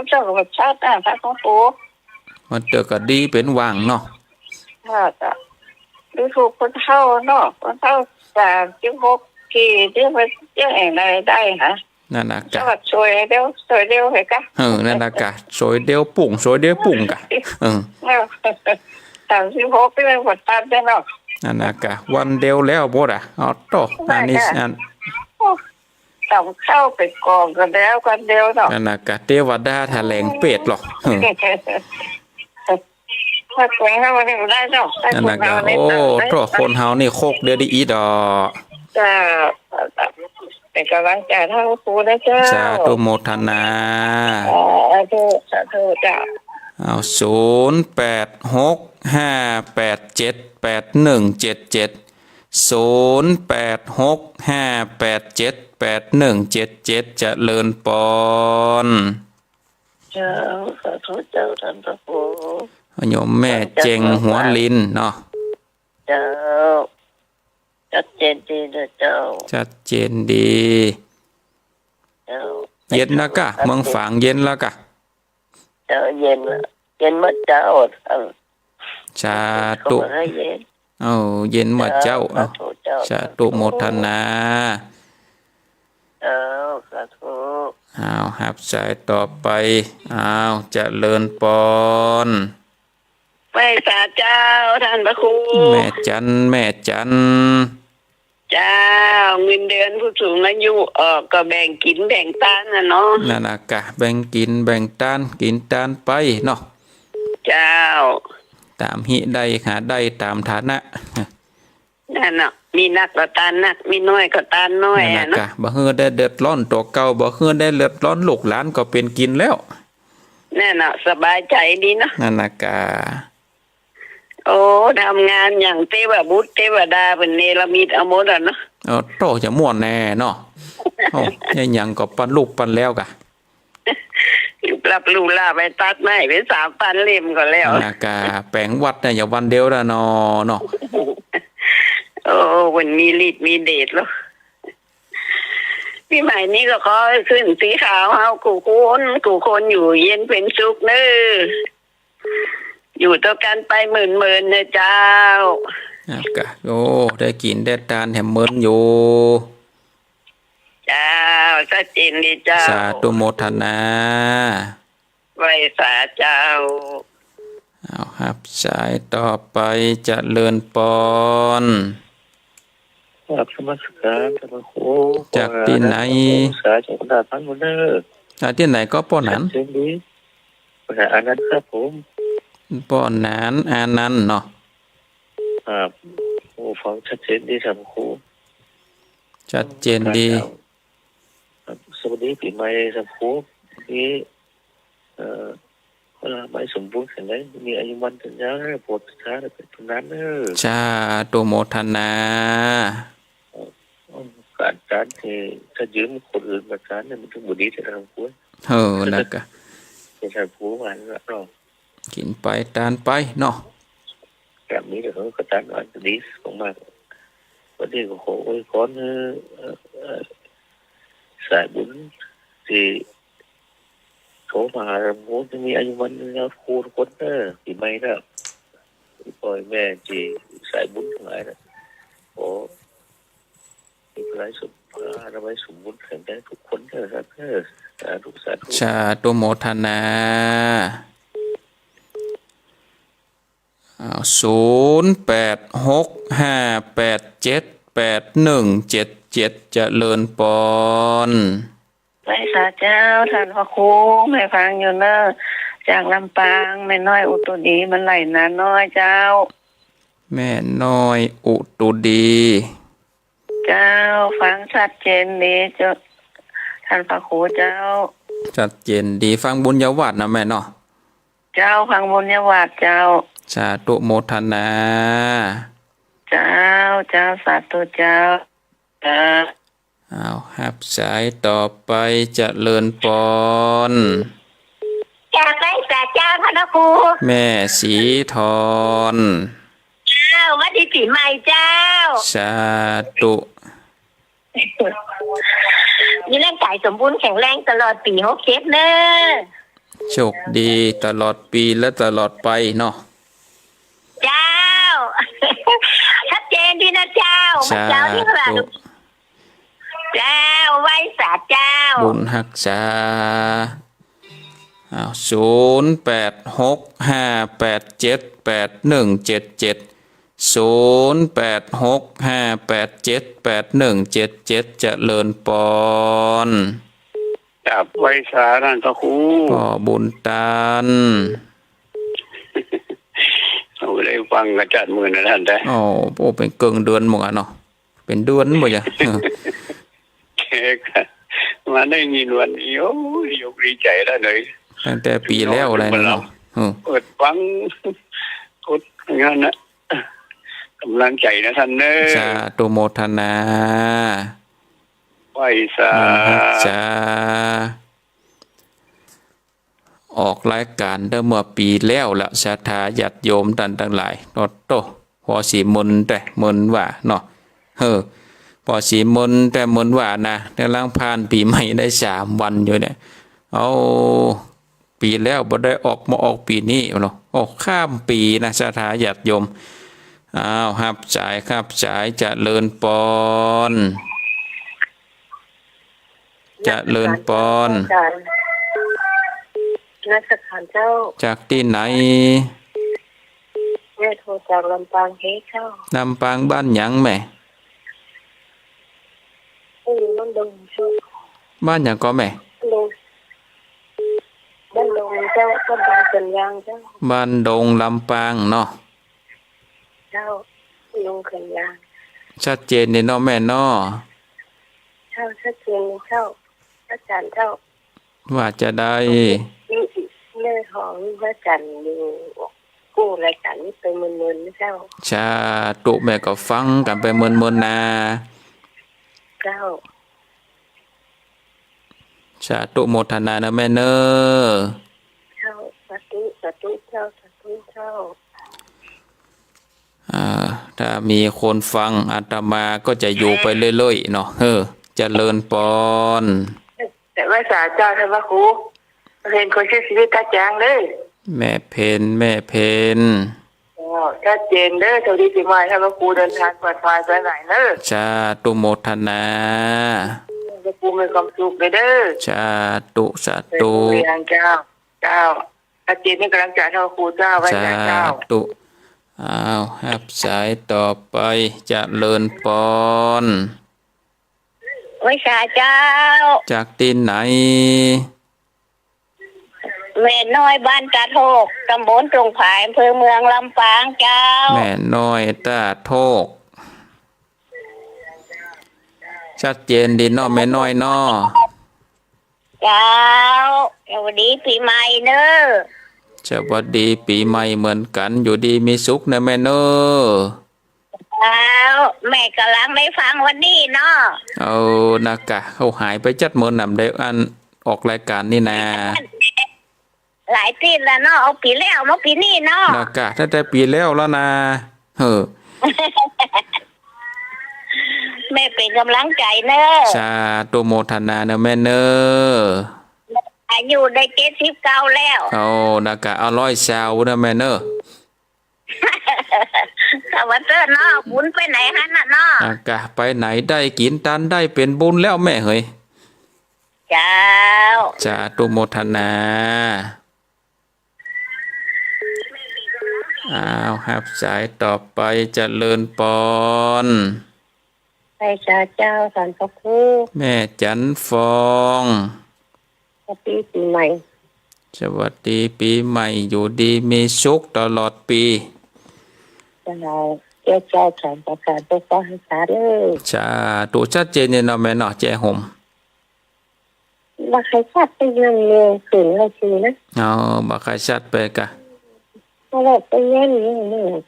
เจ้าก็แบบชาติหน้า พระครู มันเตื้อก็ดีเป๋นหว่างเนาะ ค่ะ จ้ะ ดูถูกคนเฒ่าเนาะ คนเฒ่าสามสิบหกปี เดี๋ยวไปเที่ยวแห่งใดได้ฮะ นั่นนะกะ สวัสดี ช่วยเดี๋ยว ช่วยเดี๋ยวเหรอกะ เออ นั่นนะกะ ช่วยเดี๋ยวปุ้ง ช่วยเดี๋ยวปุ้งกะ เออ เออ สามสิบหกนี่มันหมดตันแล้วเนาะ นั่นนะกะ วันเดียวแล้วหมดอะ เอาโต้ อันนี้ ได้ค่ะ อัน โอ้ ตำข้าวไปก่อนก็แล้วกันเดียวเนาะ นั่นนะกะ เตวดาแถลงเปรตหรอก เออ ถ้าคนเราเนี่ยได้เนาะ ถ้า นั่น คน นะกะ เราเนี่ย โอ้ ได้ โต้ คนเฮานี่โคกเดียวดีอีดอก จ้า เป๋นก๋ำลังใจ๋หื้อครูนะเจ้า สาธุโมทนา สาธุ สาธุเจ้า เอา ศูนย์แปดหกห้าแปดเจ็ดแปดหนึ่งเจ็ดเจ็ด ศูนย์แปดหกห้าแปดเจ็ดแปดหนึ่งเจ็ดเจ็ด เจริญปอน เจ้า สาธุเจ้า ท่านพระครู โยมแม่เจงหัวลินเนาะ เจ้า ชัดเจนดีนะเจ้า ชัดเจนดี เจ้า เย็นแล้วกะ ชัดเจน เมืองฝางเย็นแล้วกะ เจ้า เย็นละ เย็นเมื่อเจ๊า ท่าน สาธุ ขอให้เย็น เอ้า เย็นเมื่อเจ๊า เจ้า เอ้า สาธุเจ้า สาธุ โมทนา เจ้า สาธุ อ้าว ฮับสายต่อไป อ้าว เจริญปอน ไหว้สาเจ้า ท่านพระครู แม่จัน แม่จัน เจ้า เงินเดือนผู้สูงอายุออกก็แบ่งกิ๋นแบ่งตานน่ะเนาะ นั่นน่ะกะ แบ่งกิ๋นแบ่งตาน กิ๋นตานไปเนาะ เจ้า ต๋ามฮิได้หาได้ต๋ามฐานะ นั่นน่ะ มีนักก็ตานนัก มีน้อยก็ตานน้อย นั่นน่ะ อะเนาะ กะ บ่หื้อได้เดือดร้อนตั๋วเก่า บ่หื้อได้เดือดร้อนลูกหลานก็เป๋นกิ๋นแล้ว นั่นน่ะ สบายใจ๋ดีเนาะ นั่นน่ะกะ โอ้ ทำงานอย่างเตวบุตรเตวดาเปิ้นเนรมิตเอาหมดอะเนาะ เออ โตจะม่วนแน่เนาะ โอ้ ยังหยังก็ปันลูกปันแล้วกะ ปรับลูกหล้านไปตัดไม้เป๋นสามปันเล่มก็แล้ว นั่นน่ะกะ แป๋งวัดเนี่ยอย่าวันเดียวละเนาะ เนาะ โอ้ เปิ้นมีฤทธิ์มีเดชแล้ว ปี๋ใหม่นี้ก็ขอหื้อขึ้นสีขาวเฮากู้คน กู้คนอยู่เย็นเป๋นสุขเน้อ อยู่ต่อกั๋นไปเมินๆ เน้อเจ้า อ่ะกะ โอ้ ได้กิ๋นได้ตานแหมเมินอยู่ เจ้า ชัดเจนดีเจ้า สาธุโมทนา ไหว้สาเจ้า เอา ฮับสายต่อไป เจริญปอน กราบนมัสก๋านท่านพระครู จากตี้ไหน สาธุ จากอุดรธานีเน้อ จากตี้ไหนก็ป้อหนาน ชัดเจนดี ป้อหนานอานันต์ครับผม ป้อหนานอานันต์เนาะ ครับ โอ้ ฟังชัดเจนดีท่านพระครู ชัดเจนดี ครับ สวัสดีปี๋ใหม่ท่านพระครู นี่ เอ่อ ขอลาไม้สมบูรณ์แข็งแรง มีอายุมั่นยืนยาว โปรดติดตามเป็นตำนานเน้อ สาธุโมทนา เอ่อ ก๋านตานนี่ ถ้ายืมคนอื่นมาตานนี่ มันต้องบ่ดีแต่ท่านพระครู เออ นั่นกะ แต่ท่านพระครูว่านั่นละเนาะ กิ๋นไปตานไปเนาะ แบบนี้เดี๋ยวเขาก็ตานอันดีมากๆ วันนี้ก็ขออวยพรหื้อ เอ่อ เอ่อ สายบุญตี้โทรมาหาผม จะมีอายุมั่นยืนยาวกู้คนเน้อ ปี๋ใหม่เน้อ ป้อแม่ตี้สายบุญตังหลายเน้อ ขอมีพละสม พละอนามัยสมบูรณ์แข็งแรงกู้คนเน้อครับเน้อ สาธุ สาธุ สาธุโมทนา อ้าว ศูนย์แปดหกห้าแปดเจ็ดแปดหนึ่งเจ็ดเจ็ด เจริญปอน ไหว้สาเจ้า ท่านพระครู แม่ฟังอยู่เน้อ จากลำปาง แม่น้อยอุตุดี มันไหลนาน้อยเจ้า แม่น้อยอุตุดี เจ้า ฟังชัดเจนดีเจ้า ท่านพระครูเจ้า ชัดเจนดี ฟังบุญญาวาสนะแม่เนาะ เจ้า ฟังบุญญาวาสเจ้า สาธุโมทนา เจ้า เจ้า สาธุเจ้า เจ้า อ้าว ฮับสายต่อไป เจริญปอน จากไหว้สาเจ้า ท่านพระครู แม่ศรีธร เจ้า หวัดดีปี๋ใหม่เจ้า สาธุ มีร่างก๋ายสมบูรณ์แข็งแรงตลอดปี๋หกเจ็ดเน้อ โชคดีตลอดปี๋และตลอดไปเนาะ เจ้า ชัดเจนดีนะเจ้า สาธุ เมื่อเจ๊านี่ขนาด เจ้า ไหว้สาเจ้า บุญฮักษา อ้าว ศูนย์แปดหกห้าแปดเจ็ดแปดหนึ่งเจ็ดเจ็ด ศูนย์แปดหกห้าแปดเจ็ดแปดหนึ่งเจ็ดเจ็ด เจริญปอน ครับ ไหว้สาท่านพระครู ป้อบุญตาน โอ้ ได้ฟังอาจารย์มื้อนั้นได้ โอ้ โอ้ เป๋นเกิ่งเดือนหมดอะเนาะ เป๋นเดือนบ่ยะ เออ แขกมาได้ยินวันนี้ โอ้ย ยกดีใจ๋แล้วเน้อ ตั้งแต่ปี๋แล้วอะไรนะเนาะ เออ เปิดฟัง กดอย่างนั้นนะ กำลังใจ๋นะต้านเน่อ สาธุโมทนา ไหว้สา บุญฮักษา ออกรายก๋านเตื้อเมื่อปี๋แล้วละ ศรัทธาญาติโยมต้านตังหลาย โอ้โต ปอสิเมินแต๊ เมินว่าเนาะ เออ ปอสิเมินแต๊เมินว่านะ กำลังผ่านปี๋ใหม่ได้สามวันอยู่เนี่ย เอ้า ปี๋แล้วบ่ได้ออก มาออกปี๋นี้เนาะ โอ้ ข้ามปี๋นะ ศรัทธาญาติโยม อ้าว ฮับสาย ฮับสาย เจริญปอน เจริญปอน นมัสก๋านเจ้า จากตี้ไหน แม่โทรจากลำปางเฮ้เจ้า ลำปางบ้านหยังแม่ เออ บ้านดงเจ้า บ้านหยังก่อแม่ บ้านดง บ้านดงเจ้า บ้านดงเขื่อนยางเจ้า บ้านดงลำปางเนาะ เจ้า ดงเขื่อนยาง ชัดเจนนี่เนาะแม่เนาะ เจ้า ชัดเจนเลยเจ้า อาจ๋ารย์เจ้า ว่าจะได้ แม่ของอาจ๋ารย์อยู่กู้รายก๋านนี้ไปเมินๆ นะเจ้า สาธุ แม่ก็ฟังกั๋นไปเมินๆ นา เจ้า สาธุโมทนานะแม่เน่อ เจ้า สาธุ สาธุเจ้า สาธุเจ้า อ่า ถ้ามีคนฟังอาตมาก็จะอยู่ไปเรื่อยๆ เนาะ เออ เจริญปอน แต่ว่าสาเจ้าท่านพระครู เห็นคนเสียชีวิตตาจางเลย แม่เพ็ญ แม่เพ็ญ อ๋อ ชัดเจนเด้อ สวัสดีปีใหม่ ท่านพระครูเดินทางปลอดภัยไปไหนเนอะ สาธุโมทนา พระครูมีความสุขเลยเด้อ สาธุ สาธุ เรียนเจ้า เจ้า ชัดเจนนี่กำลังใจท่านพระครูเจ้า ไหว้สาเจ้า สาธุ อ้าว ฮับสายต่อไป เจริญปอน ไหว้สาเจ้า จากตี้ไหน แม่น้อยบ้านตาโทก ตำบลตรงผาย อำเภอเมืองลำปางเจ้า แม่น้อยตาโทก ชัดเจนดีเนาะแม่น้อยเนาะ เจ้า สวัสดีปีใหม่เนอะ สวัสดีปีใหม่เหมือนกั๋น อยู่ดีมีสุขนะแม่เน่อ เจ้า แม่กำลังได้ฟังวันนี้เนาะ เออ นะกะ เขาหายไปจัดเมินหนำได้อันออกรายก๋านนี่นา หลายตี้แล้วเนาะ เอาปี๋แล้วมาปี๋นี้เนาะ นะกะ ตั้งแต่ปี๋แล้วแล้วนา เออ แม่เป๋นกำลังใจ๋เน่อ สาธุโมทนาเน่อแม่เน่อ อายุได้เจ็ดสิบเก้าแล้ว โอ้ นะกะ เอาร้อยซาวเน่อแม่เน่อ กะว่าเต๊อะเนาะ บุญไปไหนหั้นน่ะเนาะ อ่ะ กะ ไปไหนได้กิ๋นตานได้เป๋นบุญแล้วแม่เหย เจ้า สาธุโมทนา อ้าว ฮับสายต่อไป เจริญปอน ไหว้สาเจ้า ท่านพระครู แม่จันทร์ฟอง สวัสดีปี๋ใหม่ สวัสดีปี๋ใหม่ อยู่ดีมีสุขตลอดปี๋ เจ้า เจ้า เจ้า ท่านประธาน เจ้าฟ้าฮักษาเด้อ สาธุ ชัดเจนเนี่ยเนาะแม่เนาะ แจ้ห่ม บ่ใค่ชัดไปยังเมืองขึ้นแล้วสินะ อ๋อ บ่ใค่ชัดไปกะ เพราะว่าไปยังเมือง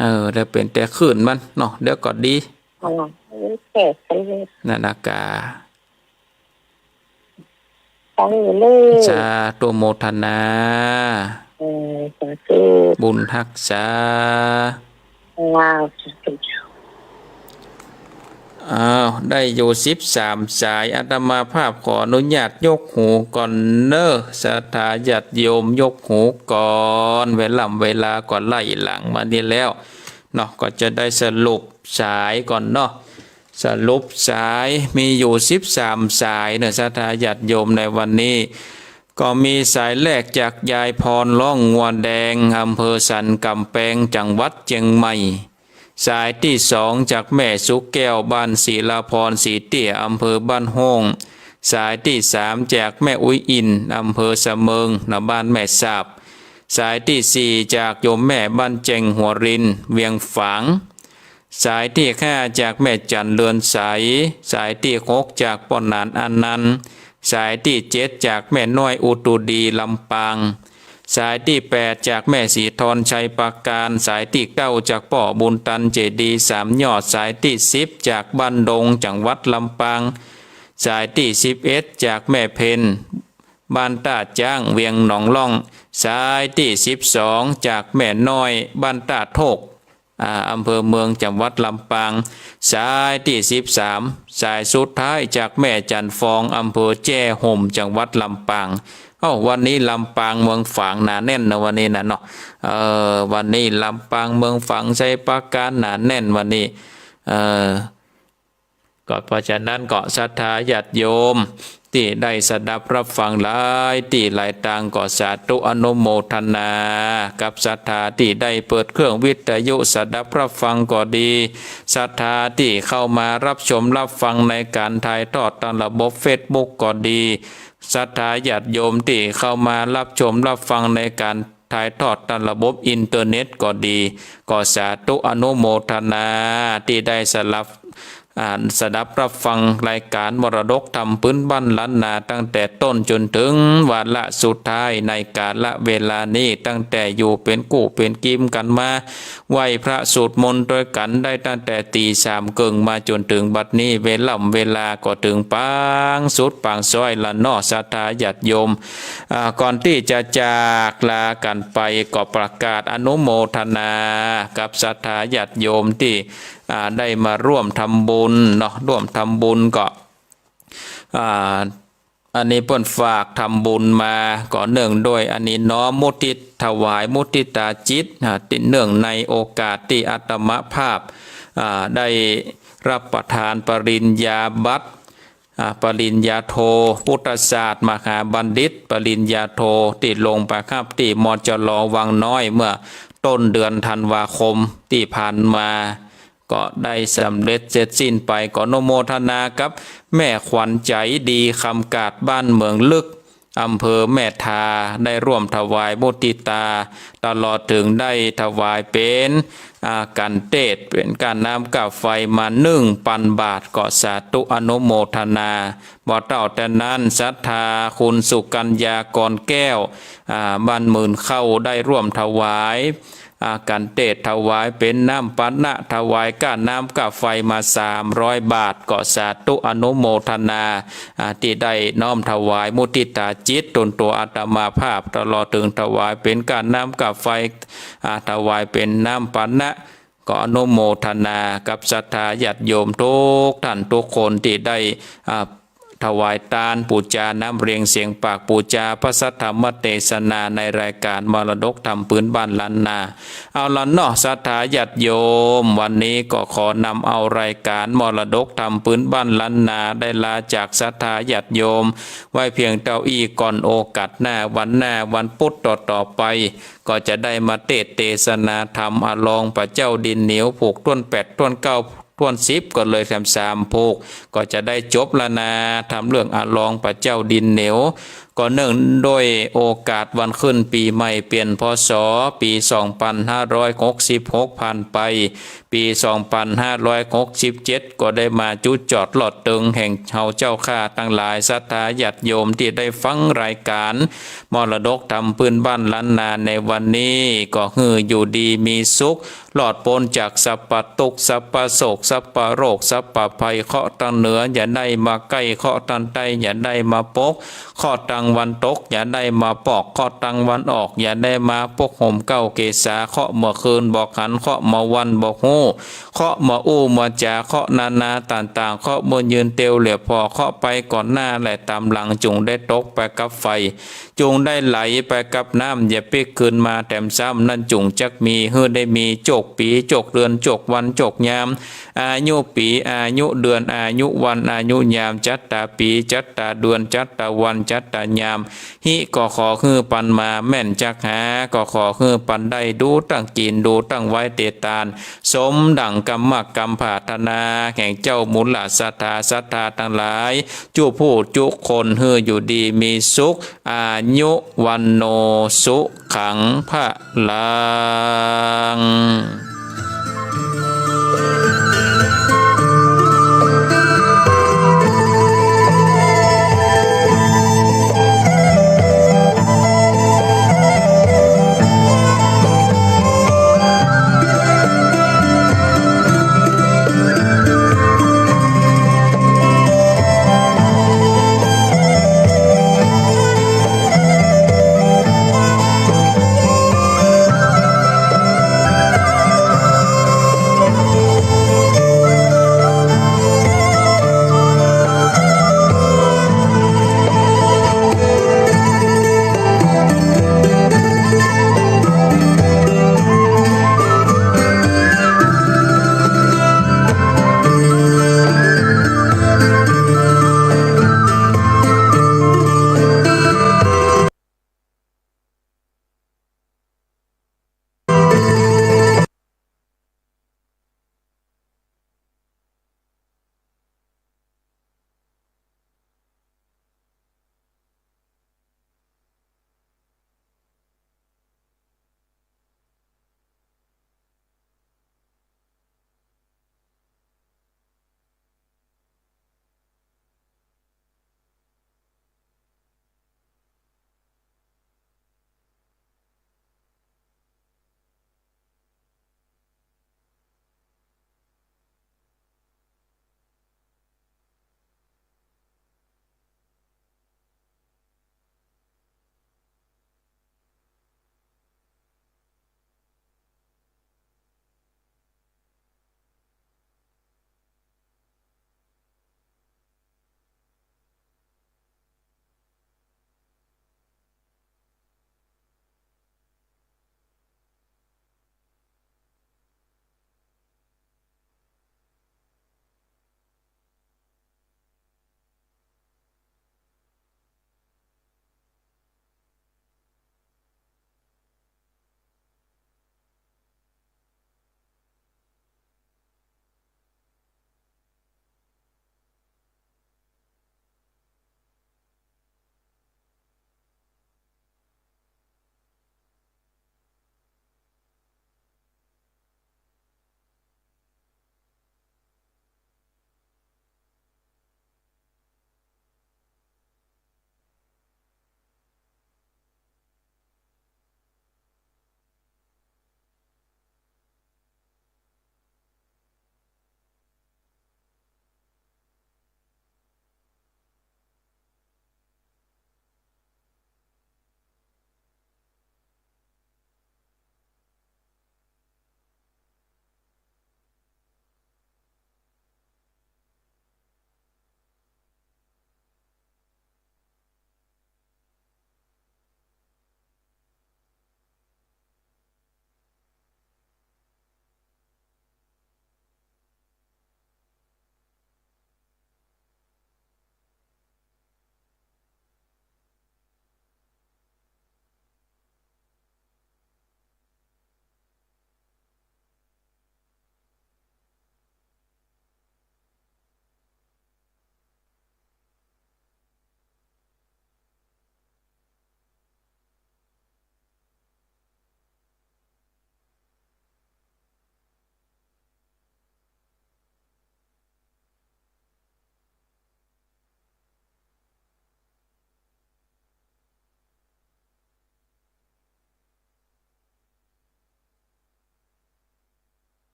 เออ ได้เป๋นแต่คลื่นมันเนาะ เดี๋ยวก็ดี อ๋อ มันแตกไปเลย นั่นนะกะ ฟังอยู่เลย สาธุโมทนา เออ สาธุ บุญฮักษา ว้าว สาธุเจ้า อ้าว ได้อยู่สิบสามสาย อาตมาภาพขออนุญาตยกหูก่อนเน่อ ศรัทธาญาติโยมยกหูก่อน เวล่ำเวลาก็ไล่หลังมานี่แล้วเนาะ ก็จะได้สรุปสายก่อนเนาะ สรุปสายมีอยู่สิบสามสายเน่อ ศรัทธาญาติโยมในวันนี้ ก็มีสายแรกจากยายพรร้องงัวแดง อำเภอสันก๋ำแปง จังหวัดเจียงใหม่ สายตี้สองจากแม่สุแก้ว บ้านศิลาพรศรีเตี้ย อำเภอบ้านโฮ่ง สายตี้สามจากแม่อุ๊ยอิน อำเภอสะเมิง นะบ้านแม่สาบ สายตี้สี่จากโยมแม่บ้านแจ้งหัวริน เวียงฝาง สายตี้ห้าจากแม่จันทร์เรือนใส สายตี้หกจากป้อหนานอานันต์ สายตี้เจ็ดจากแม่น้อยอุตุดีลำปาง สายตี้แปดจากแม่ศรีธรชัยปราการ สายตี้เก้าจากป้อบุญตันเจดีย์สามยอด สายตี้สิบจากบ้านดงจังหวัดลำปาง สายตี้สิบเอ็ดจากแม่เพ็ญ บ้านต้าจ๊าง เวียงหนองล่อง สายตี้สิบสองจากแม่น้อย บ้านต้าโทก อ่า อำเภอเมือง จังหวัดลำปาง สายตี้สิบสาม สายสุดท้ายจากแม่จันทร์ฟอง อำเภอแจ้ห่ม จังหวัดลำปาง เอ้า วันนี้ลำปางเมืองฝางหนาแน่นนะวันนี้นะเนาะ เออ วันนี้ลำปางเมืองฝางชัยปราการหนาแน่นวันนี้ เออ ก็เพราะฉะนั้นก็ศรัทธาญาติโยมตี้ได้สดับรับฟังหลายตี้หลายตางก็สาธุอนุโมทนา กับศรัทธาตี้ได้เปิดเครื่องวิทยุสดับรับฟังก็ดี ศรัทธาตี้เข้ามารับชมรับฟังในก๋านถ่ายทอดตางระบบเฟซบุ๊กก็ดี ศรัทธาญาติโยมตี้เข้ามารับชมรับฟังในก๋าน ถ่ายทอดตางระบบอินเทอร์เน็ตก็ดี ก็สาธุอนุโมทนาตี้ได้สลับ อ่า สดับรับฟังรายก๋านมรดกธรรมปื้นบ้านล้านนาตั้งแต่ต้นจ๋นเถิงวาระสุดท้ายในกาละเวลานี้ ตั้งแต่อยู่เป๋นกู้เป๋นกี๋กั๋นมา ไหว้พระสวดมนต์ตวยกั๋นได้ตั้งแต่ตี๋สามเกิ่งมาจ๋นเถิงบัดนี้ เวล่ำเวลาก็เถิงปางสุดปางซ้อยละเนาะ ศรัทธาญาติโยม อ่า ก่อนตี้จะจากลากั๋นไปก็ประกาศอนุโมทนากับศรัทธาญาติโยมตี้ อ่า ได้มาร่วมทำบุญเนาะ ร่วมทำบุญก็ อ่า อันนี้เปิ้นฝากทำบุญมา ก็เนื่องด้วยอันนี้น้อมมุทิต ถวายมุทิตาจิต อ่า ตี้เนื่องในโอกาสตี้อาตมาภาพ อ่า ได้ฮับประทานปริญญาบัตร อ่า ปริญญาโท พุทธศาสตร์มหาบัณฑิต ปริญญาโท ตี้ลงไปฮับตี้ มจร วังน้อย เมื่อต้นเดือนธันวาคมตี้ผ่านมา ก็ได้สำเร็จเสร็จสิ้นไป ก็อนุโมทนากับแม่ขวัญใจ๋ดี คำกาด บ้านเมืองลึก อำเภอแม่ทา ได้ร่วมถวายมุทิตา ตลอดเถิงได้ถวายเป๋น อ่า กัณฑ์เตศน์ เป๋นก้าน้ำก้าไฟมาหนึ่งปันบาท ก็สาธุอนุโมทนา บ่เต้าแต่นั้น ศรัทธาคุณสุกัญญา กรแก้ว อ่า บ้านหมื่นเข้า ได้ร่วมถวาย อ่า กัณฑ์เตศน์ถวายเป๋นน้ำปานะ ถวายก้าน้ำก้าไฟมาสามร้อยบาท ก็สาธุอนุโมทนา อ่า ตี้ได้น้อมถวายมุทิตาจิต ตนตั๋วอาตมาภาพ ตลอดเถิงถวายเป๋นก้าน้ำก้าไฟ อ่า ถวายเป๋นน้ำปานะ ก็อนุโมทนากับศรัทธาญาติโยมกู้ต้านกู้คนตี้ได้ อ่า ถวายตาน ปู๋จาน้ำเรียงเสียงปาก ปู๋จาพระสัทธรรมเตสนาในรายก๋านมรดกธรรมปื้นบ้านล้านนา เอาละเนาะ ศรัทธาญาติโยม วันนี้ก็ขอนำเอารายก๋านมรดกธรรมปื้นบ้านล้านนา ได้ลาจากศรัทธาญาติโยม ไว้เพียงเต้าอี้ก่อน โอกาสหน้า วันหน้า วันปุ๊ดต่อๆ ไป ก็จะได้มาเตสน์เตสนาธรรม อาลองปะเจ้าดินเหนียว ผูกถ้วนแปด ถ้วนเก้า ถ้วนสิบ ก็เลยแถมสามผูก ก็จะได้จบละนา ธรรมเรื่องอาลองปะเจ้าดินเหนียว ก็เนื่องด้วยโอกาสวันขึ้นปี๋ใหม่เปลี่ยน พ.ศ. ปี๋สองปันห้าร้อยหกสิบหกผ่านไป ปี๋สองปันห้าร้อยหกสิบเจ็ด ก็ได้มาจุ๊จอดลอดเติงแห่งเฮาเจ้าข้าตังหลาย ศรัทธาญาติโยมตี้ได้ฟังรายก๋านมรดกธรรมปื้นบ้านล้านนาในวันนี้ ก็หื้ออยู่ดีมีสุข รอดป๊นจากสัพพะตุ๊กข์ สัพพะโศก สัพพะโรค สัพพะภัย เคราะห์ตังเหนืออย่าได้มาใก้ เคราะห์ตังใต้อย่าได้มาปก เคราะห์ตังวันตกอย่าได้มาปอก เคราะห์ตังวันออกอย่าได้มาปกห่มเกล้าเกศา เคราะห์เมื่อคืนบ่หัน เคราะห์เมื่อวันบ่ฮู้ เคราะห์เมื่ออู้เมื่อจ๋า เคราะห์นานาต่างๆ เคราะห์เมื่อยืนเตียวเหลียวผ่อ เคราะห์ไปก่อนหน้าและต๋ามหลัง จุ่งได้ตกไปกับไฟ จุ่งได้ไหลไปกับน้ำ อย่าปิ๊กคืนมาแถมซ้ำ นั้นจุ่งจักมี หื้อได้มีโจคปี๋ โจคเดือน โจควัน โจคยาม อายุปี๋ อายุเดือน อายุวัน อายุยาม จั๊ดต๋าปี๋ จั๊ดต๋าเดือน จั๊ดต๋าวัน จั๊ดต๋ายาม ฮิก็ขอหื้อปันมาแม่นจักหา ก็ขอหื้อปันได้ ดูตั้งกิ๋น ดูตั้งไว้เตตาน สมดั่งกำมักกำผาถนา แห่งเจ้ามูลศรัทธา ศรัทธาตังหลาย จุผู้จุคน หื้ออยู่ดีมีสุข อายุ วัณโณ สุขัง พลัง